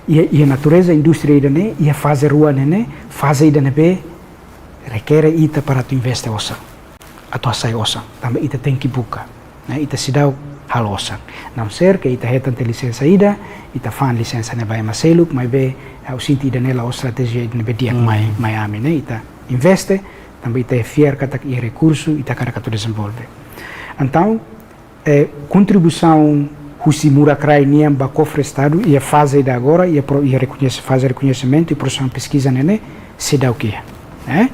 Iha, iha natureza indústria ida-ne'e, iha faze rua ne'e, ne'e, faze ida ne'ebé rekere ita para atu investe osan, atu hasai osan, tanba ita tenke buka, ne'e, ita seidauk halo osan. A não ser que ita hetan tiha lisensa ida, ita fa'an lisensa ne'e ba ema seluk, maibé, eh, ha'u sente ida-ne'e la'ós estratéjia ida ne'ebé di'ak Hmm. mai, mai ami, ne'e, ita investe, tanba ita fiar katak iha rekursu, ita hakarak atu dezenvolve. Entaun, eh, kontribuisaun husi Murakarai nian ba kofre Estadu, iha faze ida agora, iha pro-, iha rekoñese-, faze rekoñesimentu i prospesaun peskiza ne'e, ne'e, seidauk iha, eh?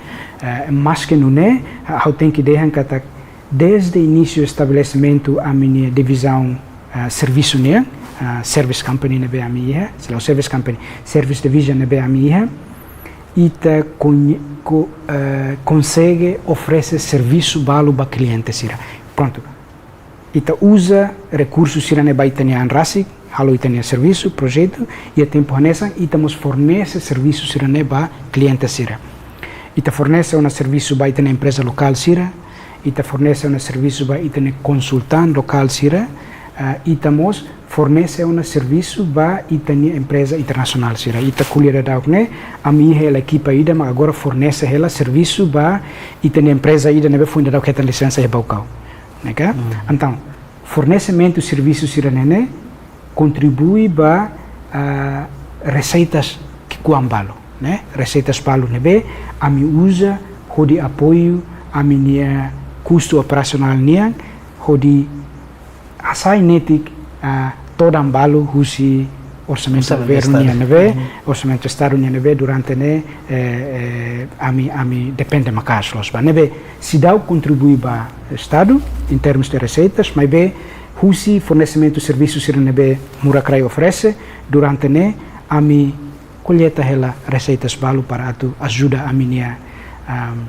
Eh, maske nune'e, ha-, ha'u tenke dehan katak desde inísiu estabelesimentu ami-nia divizaun, ah, servisu nian, ah, service company ne'ebé ami iha, se la'ós service company, service division ne'ebé ami iha, ita kon-, ko-, eh, konsege oferese servisu balu ba kliente sira. Prontu. Ita uza rekursu sira-ne'e ba ita-nia an rasik, halo ita-nia servisu, projetu, iha tempu hanesan, ita mós fornese servisu sira-ne'e ba kliente sira. Ita fornese ona servisu ba ita-nia empreza lokál sira, ita fornese ona servisu ba ita-nia konsultante lokál sira, ah, ita mós fornese ona servisu ba ita-nia empreza internasionál sira. Ita ko'alia daudaun ne'e, ami iha hela ekipa ida, mak agora fornese hela servisu ba ita-nia empreza ida ne'ebé foin daudaun hetan lisensa iha Baucau. Ne'e ka? Hmm. Entaun, fornesimentu servisu sira-ne'e ne'e kontribui ba, ah, reseitas ki'ikoan balu, ne'e? Reseitas balu ne'ebé ami uza hodi apoiu ami-nia kustu operasionál nian, hodi hasai netik, ah, todan balu husi orsamentu Orsamentu governu Estadu. nian ne'ebé, Mhm. orsamentu Estadu nian ne'ebé durante ne'e, eh, eh, ami, ami depende maka'as loos ba. Ne'ebé seidauk kontribui ba Estadu, em termos de reseitas, maibé husi fornesimentu servisu sira ne'ebé Murakarai oferese, durante ne'e ami kolleita hela reseitas balu para atu ajuda ami-nia, am,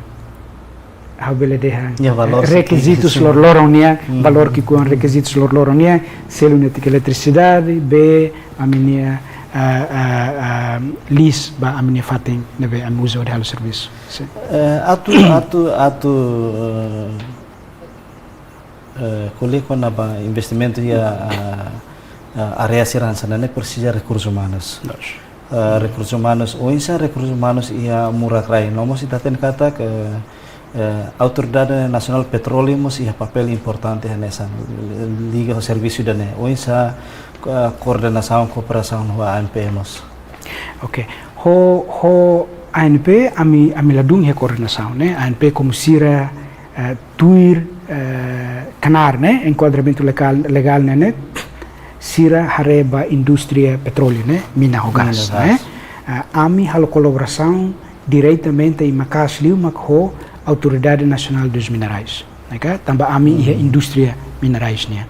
ha'u bele dehan, ya, valór, eh, rekizitus loroloron nian, hmm, valór ki'ikoan, rekizitus loroloron nian, selu netik eletrisidade, be ami-nia, ah, ah, ah, lease ba ami-nia fatin ne'ebé ami uza hodi halo servisu. Sin. Eh, atu, atu, atu, eh, eh, ko'alia kona-ba investimentu iha, ah, ah, área sira hanesan ne'e presiza rekursus umanus. Loos. Eh, rekursus umanus, oinsá rekursus umanus iha Murakarai. No mós ita hatene katak, eh, eh, Autoridade Nasionál Petróleu mós iha papél importante hanesan liga ho servisu ida-ne'e. Oinsá, eh, koordenasaun, kooperasaun ho A N P mós. Oke. Ho, ho A N P ami, ami ladún iha koordenasaun, ne'e. A N P komu sira, eh, tuir, eh, knaar, ne'e, enkuadramentu legál, legál ne'e, ne'e, sira haree ba indústria petróleu, ne'e, mina ho gás, mina ho gás, ne'e. Ah, ami halo kolaborasaun diretamente i maka'as liu mak ho Autoridade Nasionál dos Minerais, ne'e ka? Tanba ami iha, hmm, indústria minerais nian.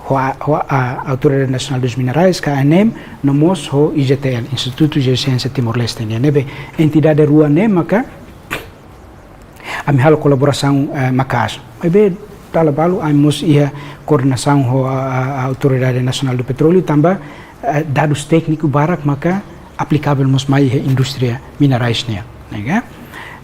Ho a, ho a Autoridade Nasionál dos Minerais, ka A N M, no mós ho I G T L, Instituto Geosiénsia Timor-Leste nian. Ne'ebé entidade rua ne'e maka ami halo kolaborasaun, eh, maka'as. Maibé dala balu ami mós iha koordenasaun ho a, a, a Autoridade Nasionál do Petróleu tanba, eh, dadus tékniku barak maka aplikavel mós mai iha indústria minerais nian, ne'e ka?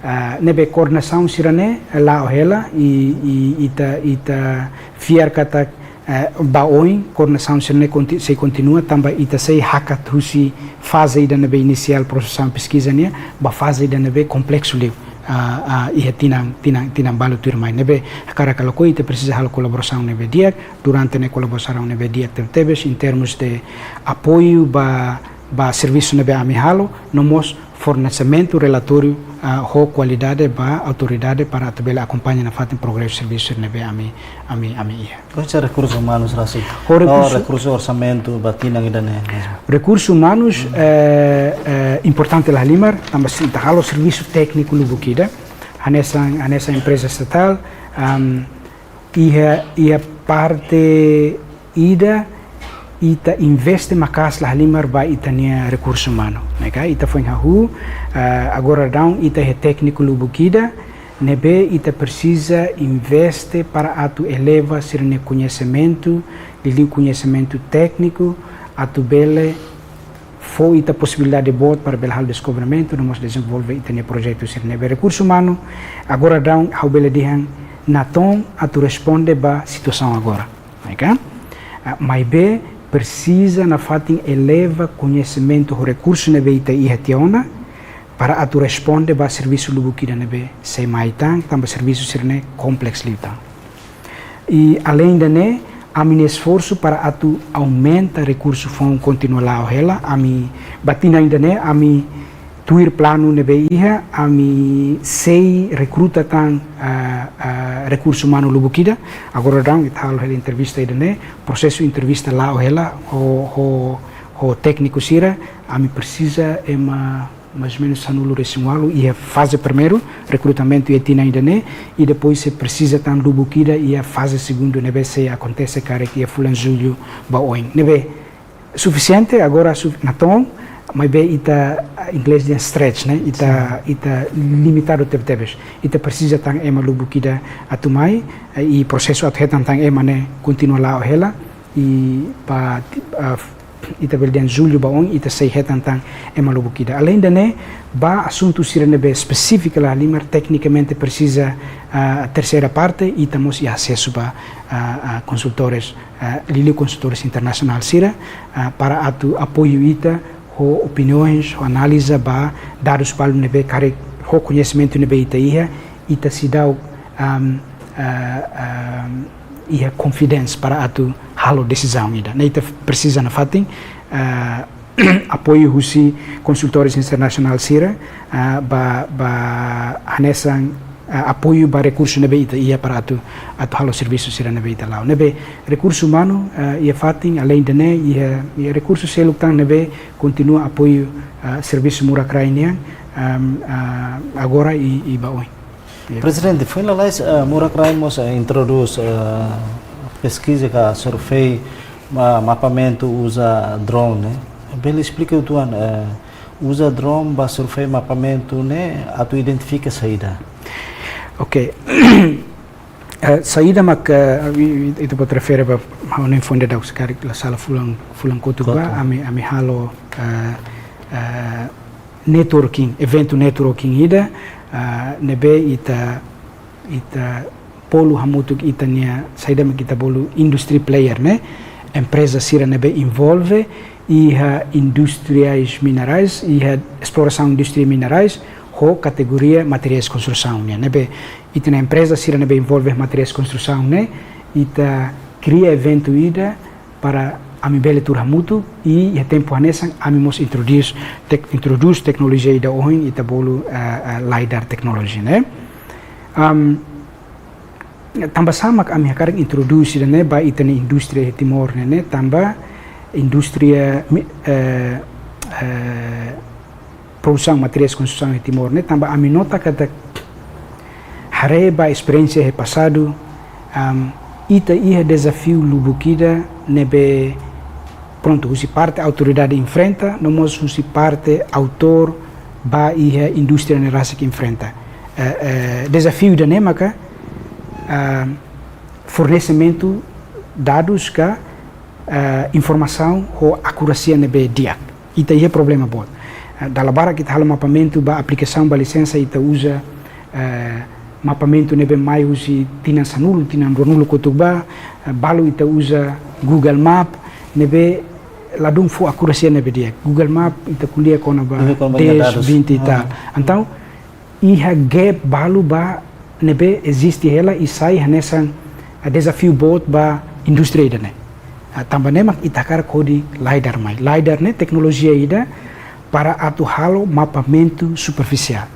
Ah, ne'ebé koordenasaun sira-ne'e la'o hela i, i ita, ita fiar katak, eh, ba oin, koordenasaun sira-ne'e konti-, sei kontinua, tanba ita sei hakat husi faze ida ne'ebé inisiál prosesu peskiza nian, ba faze ida ne'ebé kompleksu liu, ah, ah, iha tinan, tinan, tinan balu tuirmai. Ne'ebé hakarak ka lakohi ita presiza halo kolaborasaun ne'ebé di'ak, durante ne'e kolaborasaun ne'ebé di'ak tebetebes, em termos de apoiu ba, ba servisu ne'ebé ami halo, no mós fornesimentu relatóriu, ah, ho kualidade ba autoridade para atu bele akompaña nafatin progresu servisu ne'ebé ami, ami, ami iha. Oinsá rekursus umanus rasik? Ho, no, rekursu, rekursu orsamentu ba tinan ida-ne'e mezmu. Rekursus umanus, hmm, eh, eh, importante la halimar, tanba se ita halo servisu tékniku lubuk ida, hanesan, hanesan empreza estatál, am, iha, iha parte ida ita investe maka'as la halimar ba ita-nia rekursu umanu, ne'e ka? Ita foin hahú, eh, agora daudaun ita iha tékniku lubuk ida, ne'ebé ita presiza investe para atu eleva sira-nia koñesimentu, liuliu koñesimentu tékniku, atu bele fó ita posibilidade boot para bele halo deskobrimentu, no mós dezenvolve ita-nia projetu sira-ne'e. Ne'ebé rekursu umanu, agora daudaun ha'u bele dehan natoon atu responde ba situasaun agora, ne'e ka? Ah, maibé presiza nafatin eleva koñesimentu ho rekursu ne'ebé ita iha tiha ona, para atu responde ba servisu lubuk ida ne'ebé sei mai tan, tanba servisu sira-ne'e kompleksu liután. I além de ne'e, ami-nia esforsu para atu aumenta rekursu foun kontinua la'o hela, ami ba tinan ida-ne'e, ami tuir planu ne'ebé iha, ami sei rekruta tan, ah, ah, rekursu umanu lubuk ida. Agora daudaun, ita halo hela entrevista ida-ne'e, prosesu entrevista la'o hela, ho, ho, ho tékniku sira, ami presiza ema mais ou menos sanulu-resin-ualu iha faze primeiru, rekrutamentu iha tinan ida-ne'e, i depois sei presiza tan lubuk ida iha faze segundu ne'ebé sei akontese karik iha fulan Jullu ba oin. Ne'ebé sufisiente agora suf-, natoon, maibé ita, ah, inglés dehan stretch, ne'e? Ita, sin, ita limitadu tebetebes. Ita presiza tan ema lubuk ida atu mai, eh, i prosesu atu hetan tan ema ne'e kontinua la'o hela, i ba, ah, ita bele dehan Jullu ba oin, ita sei hetan tan ema lubuk ida. Além de ne'e, ba asuntu sira ne'ebé espesífiku la halimar, teknikamente presiza, ah, terseira parte, ita mós iha asesu ba, ah, ah, konsultores, ah, liuliu konsultores internasionál sira, ah, para atu apoiu ita ho opiniões, ho analiza ba dadus balu ne'ebé karik ho koñesimentu ne'ebé ita iha, ita seidauk, am, ah, am, iha confidence para atu halo desizaun ida. Ne'e ita presiza nafatin, ah, apoiu husi konsultores internasionál sira, ah, ba, ba hanesan, ah, apoiu ba rekursu ne'ebé ita iha para atu, atu halo servisu sira ne'ebé ita la'o. Ne'ebé rekursu umanu, ah, iha fatin, além de ne'e, iha, iha rekursu seluk tan ne'ebé kontinua apoiu, ah, servisu Murakarai nian, am, ah, agora i, i ba oin. Ya. Prezidente, foin lalais, eh, Murakarai mós, eh, introdús, eh, peskiza ka survey ma-, mapamentu uza drone, ne'e? Bele esplika uitoan, eh, uza drone ba survey mapamentu ne'e atu identifika saida? Ok. Eh, saida mak, eh, i-, i-, ita-boot refere ba, ha'u hanoin foin daudauk, se karik la sala fulan, fulan kotuk ba, ami, ami halo, eh, eh, networking, eventu networking ida, eh, ne'ebé ita, ita bolu hamutuk ita-nia, saida mak ita bolu industry player ne'e, empreza sira ne'ebé envolve iha indústrias minerais, iha esplorasaun indústria minerais, ho kategoria materiais konstrusaun nian. Ne'ebé ita-nia empreza sira ne'ebé envolve materiais konstrusaun ne'e, ita kria eventu ida para ami bele tuur hamutuk, i iha tempu hanesan ami mós introdús tek-, introdús teknolojia ida ohin ita bolu, eh, eh, LiDAR technology ne'e. Am, tanba sá mak ami hakarak introdús ida-ne'e ba ita-nia indústria iha Timor ne'e, ne'e tanba indústria mi-, eh, eh, produsaun materiais konstrusaun iha Timor ne'e, tanba ami nota katak haree ba esperiénsia iha pasadu, am, ita iha dezafiu lubuk ida ne'ebé, prontu, husi parte autoridade enfrenta, no mós husi parte autór ba iha indústria ne'e rasik enfrenta. Eh, eh, dezafiu ida-ne'e maka, ah, fornesimentu dadus ka, eh, informasaun ho akurasia ne'ebé di'ak. Ita iha problema boot. Eh, dala barak ita halo mapamentu ba aplikasaun ba lisensa, ita uza, eh, mapamentu ne'ebé mai husi tinan sanulu, tinan ruanulu kotuk ba, eh, balu ita uza Google Map, ne'ebé ladún fó akurasia ne'ebé di'ak. Google Map ita ko'alia kona-ba Ne'ebé kona-ba dez, dadus. Vinte e tal. Ah. Entaun, iha gap balu ba ne'ebé eziste hela i sai hanesan, ah, dezafiu boot ba indústria ida-ne'e. Ah, tanba ne'e mak ita hakarak hodi LiDAR mai. LiDAR ne'e teknolojia ida para atu halo mapamentu superfisiál.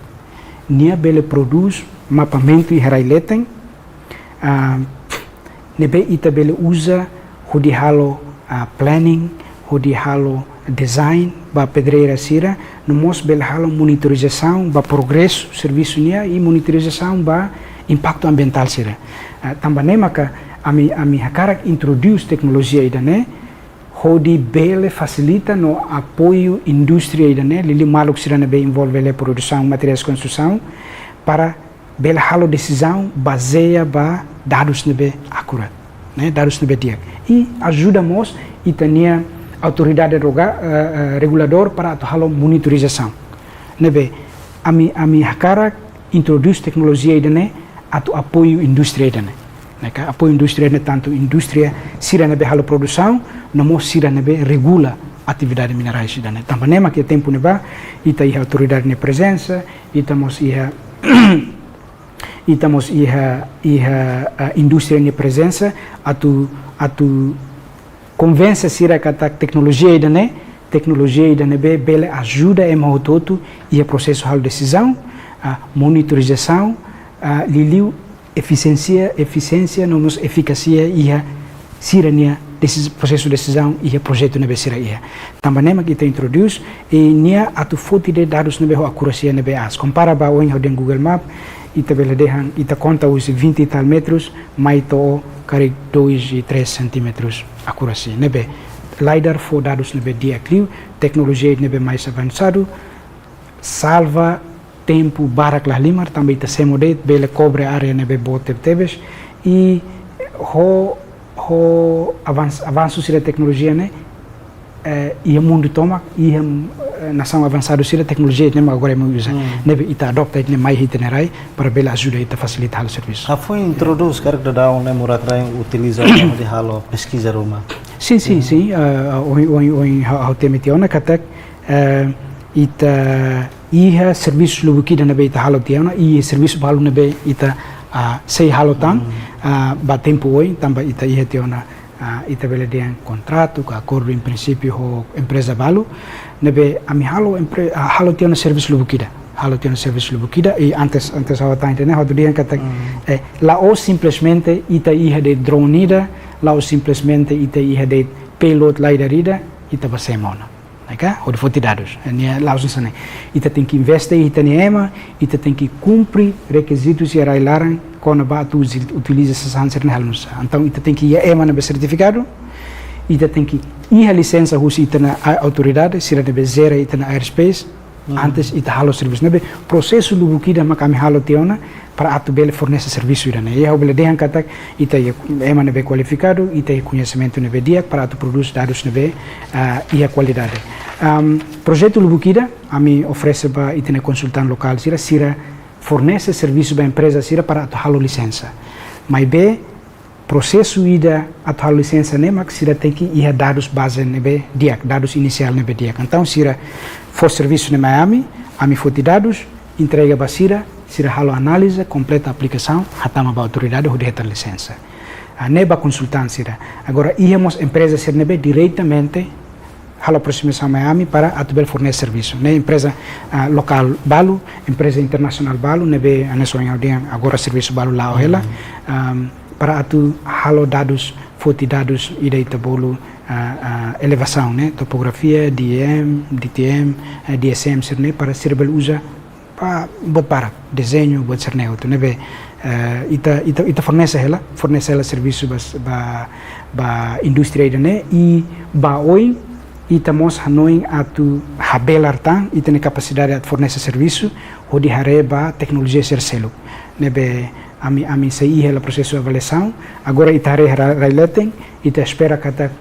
Nia bele prodús mapamentu iha rai leten, ah, ne'ebé ita bele uza hodi halo, ah, planning, hodi halo design ba pedreira sira, no mós bele halo monitorizasaun ba progresu servisu nian i monitorizasaun ba impaktu ambientál sira. Ah, tanba ne'e maka ami, ami hakarak introdús teknolojia ida-ne'e, hodi bele fasilita no apoiu indústria ida-ne'e, liuliu maluk sira ne'ebé envolve iha produsaun materiais konstrusaun, para bele halo desizaun bazeia ba dadus ne'ebé akurat, ne'e, dadus ne'ebé di'ak. I ajuda mós ita-nia autoridade roga-, eh, eh, reguladór para atu halo monitorizasaun. Ne'ebé, ami, ami hakarak introdús teknolojia ida-ne'e atu apoiu indústria ida-ne'e. Ne'e ka, apoiu indústria ne'e tantu indústria sira ne'ebé halo produsaun, no mós sira ne'ebé regula atividade minerais ida-ne'e. Tanba ne'e mak iha tempu ne'ebá, ita iha autoridade nia prezensa, ita mós iha, ita mós iha, iha, ah, indústria nia prezensa, atu, atu konvense sira katak teknolojia ida-ne'e, teknolojia ida ne'ebé bele ajuda ema hotu-hotu iha prosesu halo desizaun, ah, monitorizasaun, ah, liuliu efisiénsia, efisiénsia no mós efikázia iha sira-nia desi-, prosesu desizaun iha projetu ne'ebé sira iha. Tanba ne'e mak ita introdús, i nia atu foti de'it dadus ne'ebé ho akurasia ne'ebé aas. Kompara ba ohin ha'u dehan Google Map, ita bele dehan, ita konta husi vinte e tal metros, mai to'o karik dois e três centímetros akurasia. Ne'ebé, LiDAR fó dadus ne'ebé di'ak liu, teknolojia ne'ebé mais avansadu, salva tempu barak la halimar, tanba ita semo de'it, bele kobre área ne'ebé boot tebetebes, i ho, ho avans-, avansu sira teknolojia ne'e, eh, iha mundu tomak, iha, eh, nasaun avansadu sira teknolojia ne'e mak agora ema uza. Hmm. Ne'ebé ita adopta ne'e mai iha ita-nia rai, para bele ajuda ita fasilita halo servisu. Ha'u foin introdús karik daudaun ne'e morak rai utiliza hodi halo peskiza ruma. Sin, sin, Hmm. sin. Eh, ohin, ohin, ohin, ha'u, ha'u temi tiha ona katak, eh, ita iha servisu lubuk ida ne'ebé ita halo tiha ona, i servisu balu ne'ebé ita, ah, sei halo tan, Hmm. ah, ba tempu oin, tanba ita iha tiha ona, ah, ita bele dehan kontratu, ka akordu em princípio ho empreza balu, ne'ebé ami halo empre-, ah, halo tiha ona servisu lubuk ida, halo tiha ona servisu lubuk ida, i antes, antes ha'u hatán ida-ne'e, ha'u atu dehan katak, Hmm. eh, la'ós simplesmente ita iha de'it drone ida, la'ós simplesmente ita iha de'it payload LiDAR ida, ita bá semo ona. Ne'e ka, hodi foti dadus. Nia la'ós hanesan ne'e. Ita tenke investe iha ita-nia ema, ita tenke kumpre rekizitus iha rai-laran, kona-ba atu uzi-, utiliza sasán sira-ne'e halo nu'usá. Entaun, ita tenke iha ema ne'ebé sertifikadu, ita tenke iha lisensa husi ita-nia a-, autoridade, sira ne'ebé jere ita-nia airspace, Antes ita halo servisu ne'ebé, prosesu lubuk ida mak ami halo tiha ona para atu bele fornese servisu ida-ne'e. Iha bele dehan katak ita iha ema ne'ebé kualifikadu, ita iha koñesimentu ne'ebé di'ak para atu prodús dadus ne'ebé, ah, iha kualidade. Am, projetu lubuk ida ami oferese ba ita-nia konsultante lokál sira, sira fornese servisu ba empreza sira para atu halo lisensa. Maibé prosesu ida atu halo lisensa ne'e mak sira tenke iha dadus baze ne'ebé di'ak, dadus inisiál ne'ebé di'ak. Entaun sira fó servisu ne'e mai ami, ami foti dadus, entrega ba sira, sira halo análize, kompleta aplikasaun, hatama ba autoridade hodi hetan lisensa. Ah, ne'e ba konsultante sira. Agora iha mós empreza sira ne'ebé diretamente halo aprosimasaun mai ami para atu bele fornese servisu. Ne'e empreza, ah, lokál balu, empreza internasionál balu, ne'ebé hanesan ohin ha'u dehan agora servisu balu la'o hela, am, para atu halo dadus, foti dadus ida ita bolu, ah, ah, elevasaun, ne'e, topografia, D E M, D T M, eh, D S M sira-ne'e para sira bele uza ba buat barak, dezeñu, buat sira-ne'e hotu, ne'ebé, eh, ita, ita, ita fornese hela, fornese hela servisu ba, ba, ba indústria ida-ne'e, i ba oin ita mós hanoin atu habelar tan ita-nia kapasidade atu fornese servisu hodi haree ba teknolojia sira seluk. Ne'ebé ami, ami sei iha hela prosesu avaliasaun, agora ita haree rai, rai leten, ita espera katak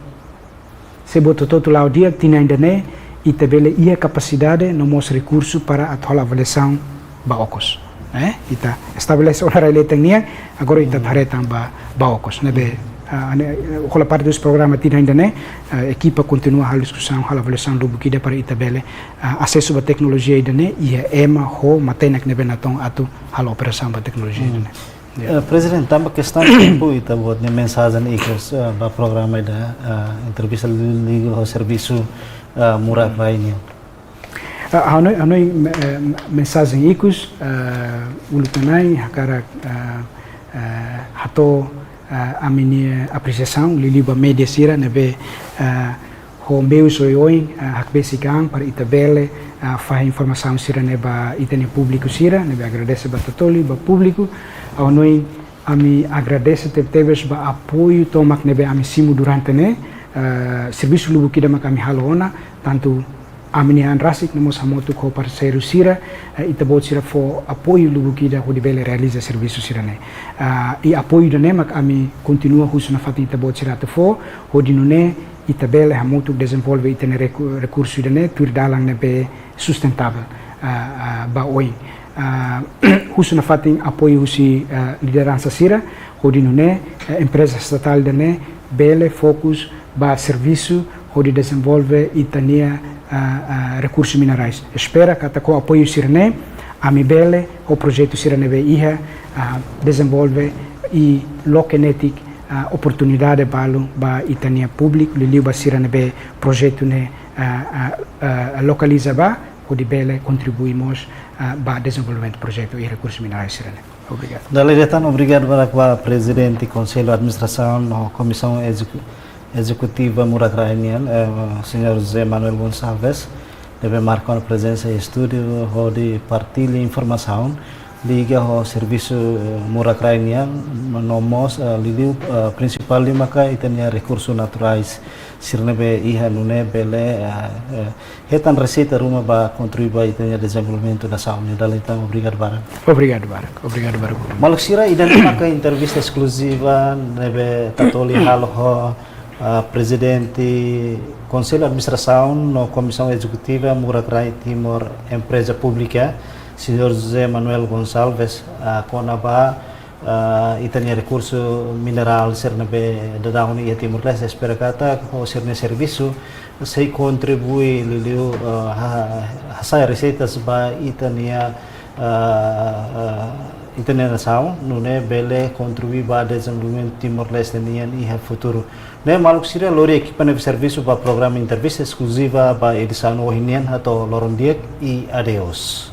se buat hotu-hotu la'o di'ak tinan ida-ne'e, ita bele iha kapasidade no mós rekursu para atu halo avaliasaun ba okos. Eh, ita estabelese ona rai leten nian, agora ita haree tan ba, ba okos. Ne'ebé, ah, ne'e, hola parte husi programa tinan ida-ne'e, ah, ekipa kontinua halo diskusaun, halo avaliasaun lubuk ida para ita bele, ah, asesu ba teknolojia ida-ne'e, iha ema ho matenek ne'ebé natoon atu halo operasaun ba teknolojia ida-ne'e. Ya. Eh, Prezidente, tanba kestaun tempu, ita-boot nia mensajen ikus, eh, ba programa ida, eh, entrevista liga ho servisu, eh, Murak Rai nian. Ah, ha'u hanoin, hanoin, eh, mensajen ikus, eh, uluk tan ne'e, hakarak, eh, eh, hato'o, eh, ami-nia apresiasaun, liuliu ba média sira, ne'ebé, eh, ho meius oioin, ah, hakbesik an para ita bele, ah, fahe informasaun sira-ne'e ba ita-nia públiku sira, ne'ebé agradese ba Tatoli, ba públiku. Ha'u hanoin ami agradese tebetebes ba apoiu tomak ne'ebé ami simu durante ne'e, ah, servisu lubuk ida mak ami halo ona, tantu ami-nia an rasik no mós hamutuk ho parseiru sira, eh, ita-boot sira fó apoiu lubuk ida hodi bele realiza servisu sira-ne'e. Ah, i apoiu ida-ne'e mak ami kontinua husu nafatin ita-boot sira atu fó, hodi nune'e ita bele hamutuk dezenvolve ita-nia reku-, rekursu ida-ne'e tuir dalan ne'ebé sustentável, ah, ah, ba oin. Ah, husu nafatin apoiu husi, ah, lideransa sira, hodi nune'e, eh, empreza estatál ida-ne'e bele fokus ba servisu hodi dezenvolve ita-nia, ah, ah, rekursu minerais. Espera katak ho apoiu sira-ne'e, ami bele ho projetu sira ne'ebé iha, ah, dezenvolve i loke netik, ah, oportunidade balu ba ita-nia públiku, liuliu ba sira ne'ebé projetu ne'e, ah, ah, ah, lokaliza ba, hodi bele kontribui mós, ah, ba dezenvolvimentu projetu i rekursu minerais sira-ne'e. Obrigadu. Dala ida tan, obrigadu barak ba Prezidente Konsellu Administrasaun no Komisaun Ezeku-, Ezekutiva Murak Rai nian, eh, Señór José Manuel Gonçalves, ne'ebé marka ona prezensa iha estúdiu hodi partilla informasaun liga ho servisu, eh, Murak Rai nian, no mós, eh, liuliu, eh, prinsipál liu maka ita-nia rekursu naturais sira ne'ebé iha, nune'e bele, eh, eh, hetan reseita ruma ba kontribui ba ita-nia dezenvolvimentu nasaun nian. Dala ida tan, obrigadu barak. Obrigadu barak. Obrigadu barak. Maluk sira, ida-ne'e maka entrevista eskluziva ne'ebé Tatoli halo ho, ah, Prezidente Konsellu Administrasaun no Komisaun Ezekutiva Murak Rai Timor Empreza Públika, Señór José Manuel Gonçalves, ah, kona-ba, ah, ita-nia rekursu minerál sira ne'ebé daudaun iha Timor-Leste. Espera katak ho sira-nia servisu sei kontribui liuliu, ah, ha-, hasa'e reseitas ba ita-nia, ah, ah, ita-nia nasaun, nune'e bele kontribui ba dezenvolvimentu Timor-Leste nian iha futuru. Ne'e maluk sira, lori ekipa ne'ebé servisu ba programa entrevista eskluziva ba edisaun ohin nian, hato'o loron di'ak i adeus.